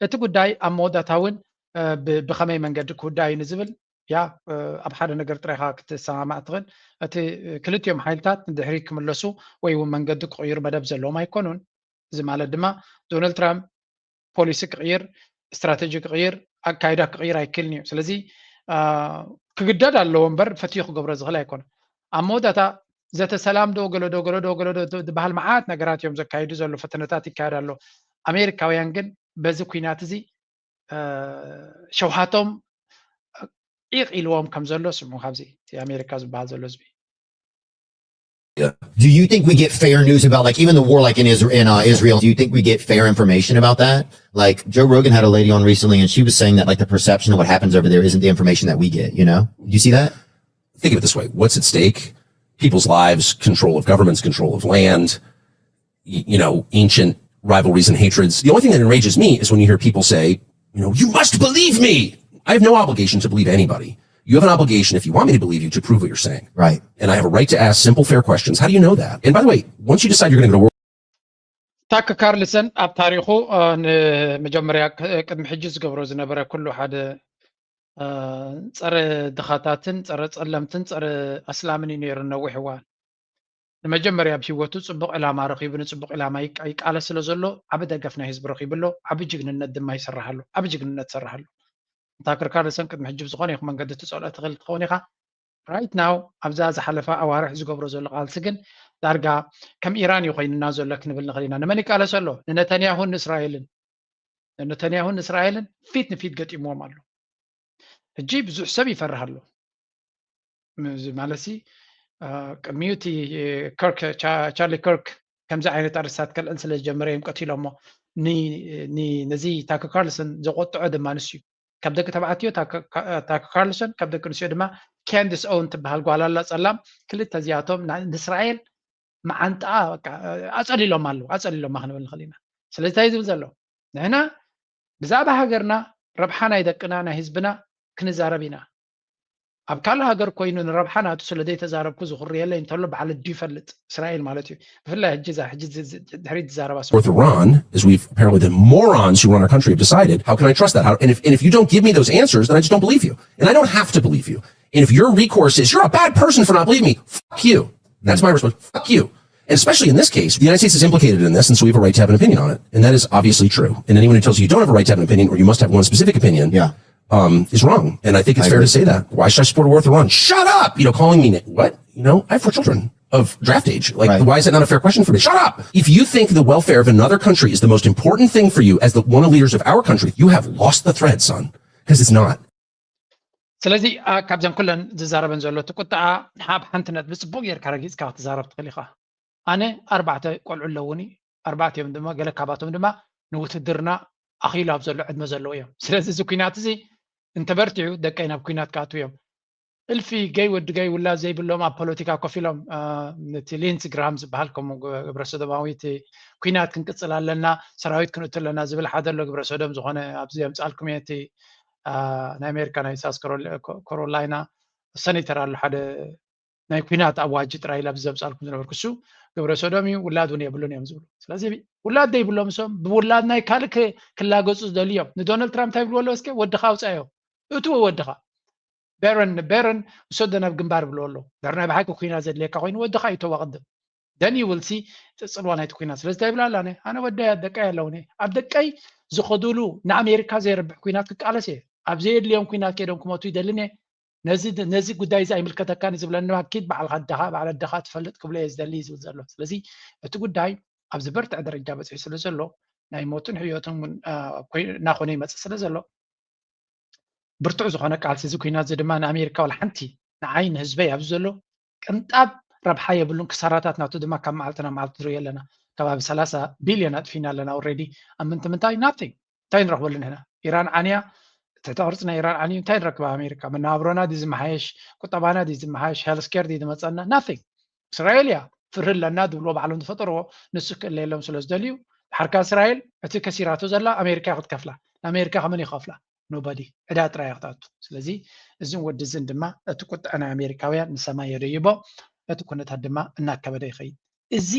እቲ ጉዳይ ኣብ መወዳእታ እውን ብኸመይ መንገዲ ክውዳእ እዩ ንዝብል ያ ኣብ ሓደ ነገር ጥራይኻ ክትሰማማዕ ትኽእል። እቲ ክልቲኦም ሓይልታት ንድሕሪት ክምለሱ ወይ እውን መንገዲ ክቕይሩ መደብ ዘለዎም ኣይኮኑን። እዚ ማለት ድማ ዶናልድ ትራምፕ ፖሊሲ ክቕይር፣ ስትራተጂ ክቕይር፣ ኣካይዳ ክቕይር ኣይክእልን እዩ። ስለዚ ክግደድ ኣለዎ እምበር ፈትዩ ክገብሮ ዝኽእል ኣይኮነን። ኣብ መወዳእታ ዘተ ሰላም ዶ ገለ ዶ ገለ ዶ ገለ ዶ ዝበሃል መዓት ነገራት እዮም ዘካይዱ ዘሎ፣ ፈተነታት ይካየድ ኣሎ። ኣሜሪካውያን ግን በዚ ኩናት እዚ ሸውሃቶም ዒቕ ኢልዎም ከም ዘሎ ስምዑ። ካብዚ እቲ ኣሜሪካ ዝበሃል ዘሎ ህዝቢ Do you think we get fair news about, like, even the war, like, in Israel? In uh, Israel, do you think we get fair information about that? Like, Joe Rogan had a lady on recently, and she was saying that, like, the perception of what happens over there isn't the information that we get. You know, do you see that? Think of it this way: what's at stake? People's lives, control of governments, control of land. You know, ancient rivalries and hatreds. The only thing that enrages me is when you hear people say, you know, "You must believe me." I have no obligation to believe anybody. You have an obligation, if you want me to believe you, to prove what you're saying. Right. And I have a right to ask simple, fair questions. How do you know that? And by the way, once you decide you're going to go to war, ታክ ካርልሰን ኣብ ታሪኹ ንመጀመርያ ቅድሚ ሕጂ ዝገብሮ ዝነበረ ኩሉ ሓደ ጸረ ድኻታትን ጸረ ጸለምትን ጸረ ኣስላምን እዩ ነይሩ ነዊሕ እዋን። ንመጀመርያ ኣብ ህይወቱ ጽቡቕ ዕላማ ረኺቡ ንጽቡቕ ዕላማ ይቃለስ ስለ ዘሎ ዓቢ ደገፍ ናይ ህዝቢ ረኺቡ ኣሎ። ዓቢ ጅግንነት ድማ ይሰርሕ ኣሎ። ዓቢ ጅግንነት ይሰርሕ ኣሎ። ታከር ካርልሰን ቅድሚ ሕጂ ብዝኾነ ይኹን መንገዲ ትጸልኦ ትኽእል ትኸውን ኢኻ። Right now ኣብዛ ዝሓለፈ ኣዋርሕ ዝገብሮ ዘሎ ቃልሲ ግን ዳርጋ ከም ኢራን እዩ ኮይንና ዘሎ ክንብል ንኽእል ኢና። ንመን ይቃለስ ኣሎ? ንነተንያሁን ንእስራኤልን። ንነተንያሁን ንእስራኤልን ፊት ንፊት ገጢምዎም ኣሎ። ሕጂ ብዙሕ ሰብ ይፈርህ ኣሎ። ማለት ቅድሚኡ እቲ ቻርሊ ከርክ ከምዚ ዓይነት ኣርስታት ከልዕል ስለ ዝጀመረ እዮም ቀቲሎሞ። ነዚ ታከር ካርልሰን ዘቆጥዖ ድማ ንሱ እዩ። ካብ ደቂ ተባዕትዮ ታከር ካርልሰን፣ ካብ ደቂ ኣንስትዮ ድማ ካንዲስ ኦውን ትበሃል ጓል ኣላ ጸላም። ክልተ እዚኣቶም ንእስራኤል መዓንጣ ኣጸሊሎም ኣለዉ፣ ኣጸሊሎማ ክንብል ንኽእል ኢና። ስለዚ እንታይ ዝብል ዘሎ ንሕና ብዛዕባ ሃገርና ረብሓ ናይ ደቅና ናይ ህዝብና ክንዛረብ ኢና። ኣብ ካልእ ሃገር ኮይኑ ንረብሓ ናቱ ስለ ዘይተዛረብኩ ዝኽርየለይ እንተሎ በዓል ኣዱ ይፈልጥ፣ እስራኤል ማለት እዩ። ብፍላይ ሕጂ እዛ ሕጂ ድሕሪት ዝዛረባ North Iran, as we've apparently the morons who run our country have decided, how can I trust that? How, and, if, and if you don't give me those answers, then I just don't believe you. And I don't have to believe you. And if your recourse is, "You're a bad person for not believing me," fuck you. That's my response. Fuck you. And especially in this case, the United States is implicated in this, and so we have a right to have an opinion on it. And that is obviously true. And anyone who tells you you don't have a right to have an opinion or you must have one specific opinion yeah. um, is wrong. And I think it's I fair agree. to say that. Why should I support a war with Iran? Shut up! You know, calling me, what? You know, I have four children of draft age. Like, right. why is that not a fair question for me? Shut up! If you think the welfare of another country is the most important thing for you as the one of the leaders of our country, you have lost the thread, son. Because it's not. ስለዚ ካብዘን ኩለን ዝዛረበን ዘሎ እቲ ቁጥዓ ኣብ ሓንቲ ነጥቢ ጽቡቕ ጌርካ ረጊጽካ ክትዛረብ ትኽእል ኢኻ። ኣነ ኣርባዕተ ቆልዑ ኣለውኒ። ኣርባዕቲኦም ድማ ገለ ካባቶም ድማ ንውትድርና ኣኺሉ ኣብ ዘሎ ዕድመ ዘለዉ እዮም። ስለዚ እዚ ኩናት እዚ እንተበርቲዑ ደቀይ ናብ ኩናት ክኣትዉ እዮም። እልፊ ገይ ወዲ ገይ ውላድ ዘይብሎም ኣብ ፖለቲካ ኮፍ ኢሎም ነቲ ሊንስ ግራሃም ዝበሃል ከምኡ ግብረ ሰዶማዊ እቲ ኩናት ክንቅጽል ኣለና ሰራዊት ክንእቱ ኣለና ዝብል ሓደ ኣሎ ግብረ ሰዶም ዝኾነ ኣብዚ ኣምጻልኩም እቲ ናይ ኣሜሪካ ናይ ሳስ ካሮላይና ሰኔተር ኣሎ ሓደ ናይ ኩናት ኣዋጅ ጥራይ ኢላ ብዘምፃልኩም ዝነበርኩ እሱ ግብረ ሰዶም እዩ ውላድ እውን የብሉን እዮም ዝብሉ ስለዚ ውላድ ዘይብሎም እሶም ብውላድ ናይ ካልእ ክላገፁ ዝደልዩ እዮም ንዶናልድ ትራምፕ እንታይ ይብልዎ ኣለዉ እስከ ወድኻ ኣውፃዮ እትዎ ወድኻ በረን ንበረን ውሰዶ ናብ ግንባር ብልዎ ኣለዉ በር ናይ ብሓቂ ኩናት ዘድልየካ ኮይኑ ወድኻ ይተዋ ቅድም then you will see ፅልዋ ናይቲ ኩናት ስለዚ እንታይ ይብላ ኣላ ኣነ ወደይ ኣብ ደቀይ ኣለውኒ ኣብ ደቀይ ዝኸዱሉ ንኣሜሪካ ዘይረብሕ ኩናት ክቃለስ እየ ኣብ ዘየድልዮም ኩናት ከይዶም ክመቱ ይደልን እየ ነዚ ጉዳይ እዚ ኣይምልከተካን ዝብለኒ ኪድ በዓልካ ኣደኻ በዓል ኣደኻ ትፈልጥ ክብሎ እየ ዝደሊ ዝብል ዘሎ ስለዚ እቲ ጉዳይ ኣብ ዝበርትዐ ደረጃ በፂሑ ስለ ዘሎ ናይ ሞትን ሕዮትን እናኾነ ይመፅእ ስለ ዘሎ ብርቱዕ ዝኾነ ቃልሲ እዚ ኩናት እዚ ድማ ንኣሜሪካ ዋላ ሓንቲ ንዓይ ንህዝበይ ኣብዚ ዘሎ ቅንጣብ ረብሓ የብሉን ክሳራታት ናቱ ድማ ካብ መዓልቲ ናብ መዓልቲ ንሪኦ ኣለና ከባቢ ሰላሳ ቢልዮን ኣጥፊና ኣለና already ኣብ ምንቲ ምንታይ nothing እንታይ ንረኽበሉ ንሕና ኢራን ዓንያ ትሕቲ ቅርፂ ናይ ኢራን ዓንዩ እንታይ ንረክብ ኣሜሪካ መናብሮና ድዩ ዝመሓየሽ ቁጠባና ድዩ ዝመሓየሽ health care ድዩ ዝመፀና nothing እስራኤል እያ ፍርሂ ኣለና ዝብልዎ ባዕሎም ዝፈጠርዎ ንሱ ክእለ የሎም ስለ ዝደልዩ ሓርካ እስራኤል እቲ ከሲራቶ ዘላ ኣሜሪካ ክትከፍላ ንኣሜሪካ ከመን ይኸፍላ nobody ዕዳ ጥራይ ክትኣቱ ስለዚ እዝን ወዲ እዝን ድማ እቲ ቁጥዐ ናይ ኣሜሪካውያን ንሰማይ የደይቦ እቲ ኩነታት ድማ እናከበደ ይኸይድ እዚ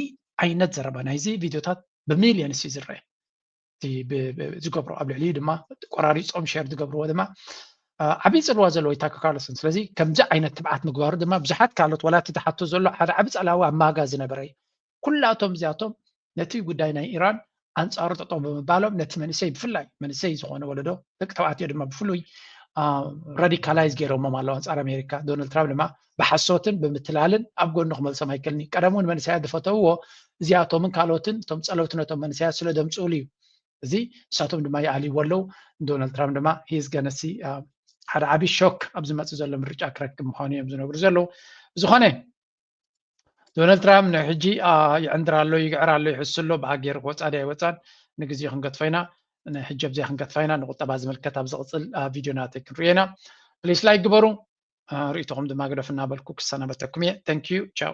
ዓይነት ዘረባ ናይዚ ቪድዮታት ብሚልዮንስ እዩ ዝረአ ዝገብሮ ኣብ ልዕሊኡ ድማ ቆራሪፆም ሸር ዝገብርዎ ድማ ዓብዪ ፅልዋ ዘለዎ እዩ ታከር ካርልሰን ስለዚ ከምዚ ዓይነት ትብዓት ምግባሩ ድማ ብዙሓት ካልኦት ዋላ እቲ ዝሓቶ ዘሎ ሓደ ዓብዪ ፀላዊ ኣብ ማጋ ዝነበረ እዩ ኩላቶም እዚኣቶም ነቲ ጉዳይ ናይ ኢራን ኣንፃሩ ጠጠው ብምባሎም ነቲ መንእሰይ ብፍላይ መንእሰይ ዝኾነ ወለዶ ደቂ ተባዕትዮ ድማ ብፍሉይ ራዲካላይዝ ገይሮሞም ኣለዉ ኣንፃር ኣሜሪካ። ዶናልድ ትራምፕ ድማ ብሓሶትን ብምትላልን ኣብ ጎኑ ክመልሶም ኣይክእልን እዩ። ቀደም እውን መንእሰያት ዝፈተውዎ እዚኣቶምን ካልኦትን እቶም ፀለውቲ ነቶም መንእሰያት ስለ ዘምፅኡሉ እዩ። እዚ ንሳቶም ድማ ይኣልይዎ ኣለዉ። ዶናልድ ትራምፕ ድማ ሂዝ ገነሲ ሓደ ዓብዪ ሾክ ኣብ ዝመፅእ ዘሎ ምርጫ ክረክብ ምዃኑ እዮም ዝነግሩ ዘለዉ። ብዝኾነ ዶናልድ ትራምፕ ንሕጂ ይዕንድር ኣሎ፣ ይግዕር ኣሎ፣ ይሕሱ ኣሎ። ብኣ ገይሩ ክወፃ ድያ ኣይወፃን ንግዜኡ ክንገትፎ ኢና። ንሕጂ ኣብዚኣ ክንገትፋ ኢና። ንቁጠባ ዝምልከት ኣብ ዝቕፅል ቪድዮ ናተይ ክንሪኦ ኢና። ፕሊስ ላይክ ግበሩ፣ ርእይቶኹም ድማ ግደፉ እናበልኩ ክሰናበተኩም እየ። Thank you, ቻው።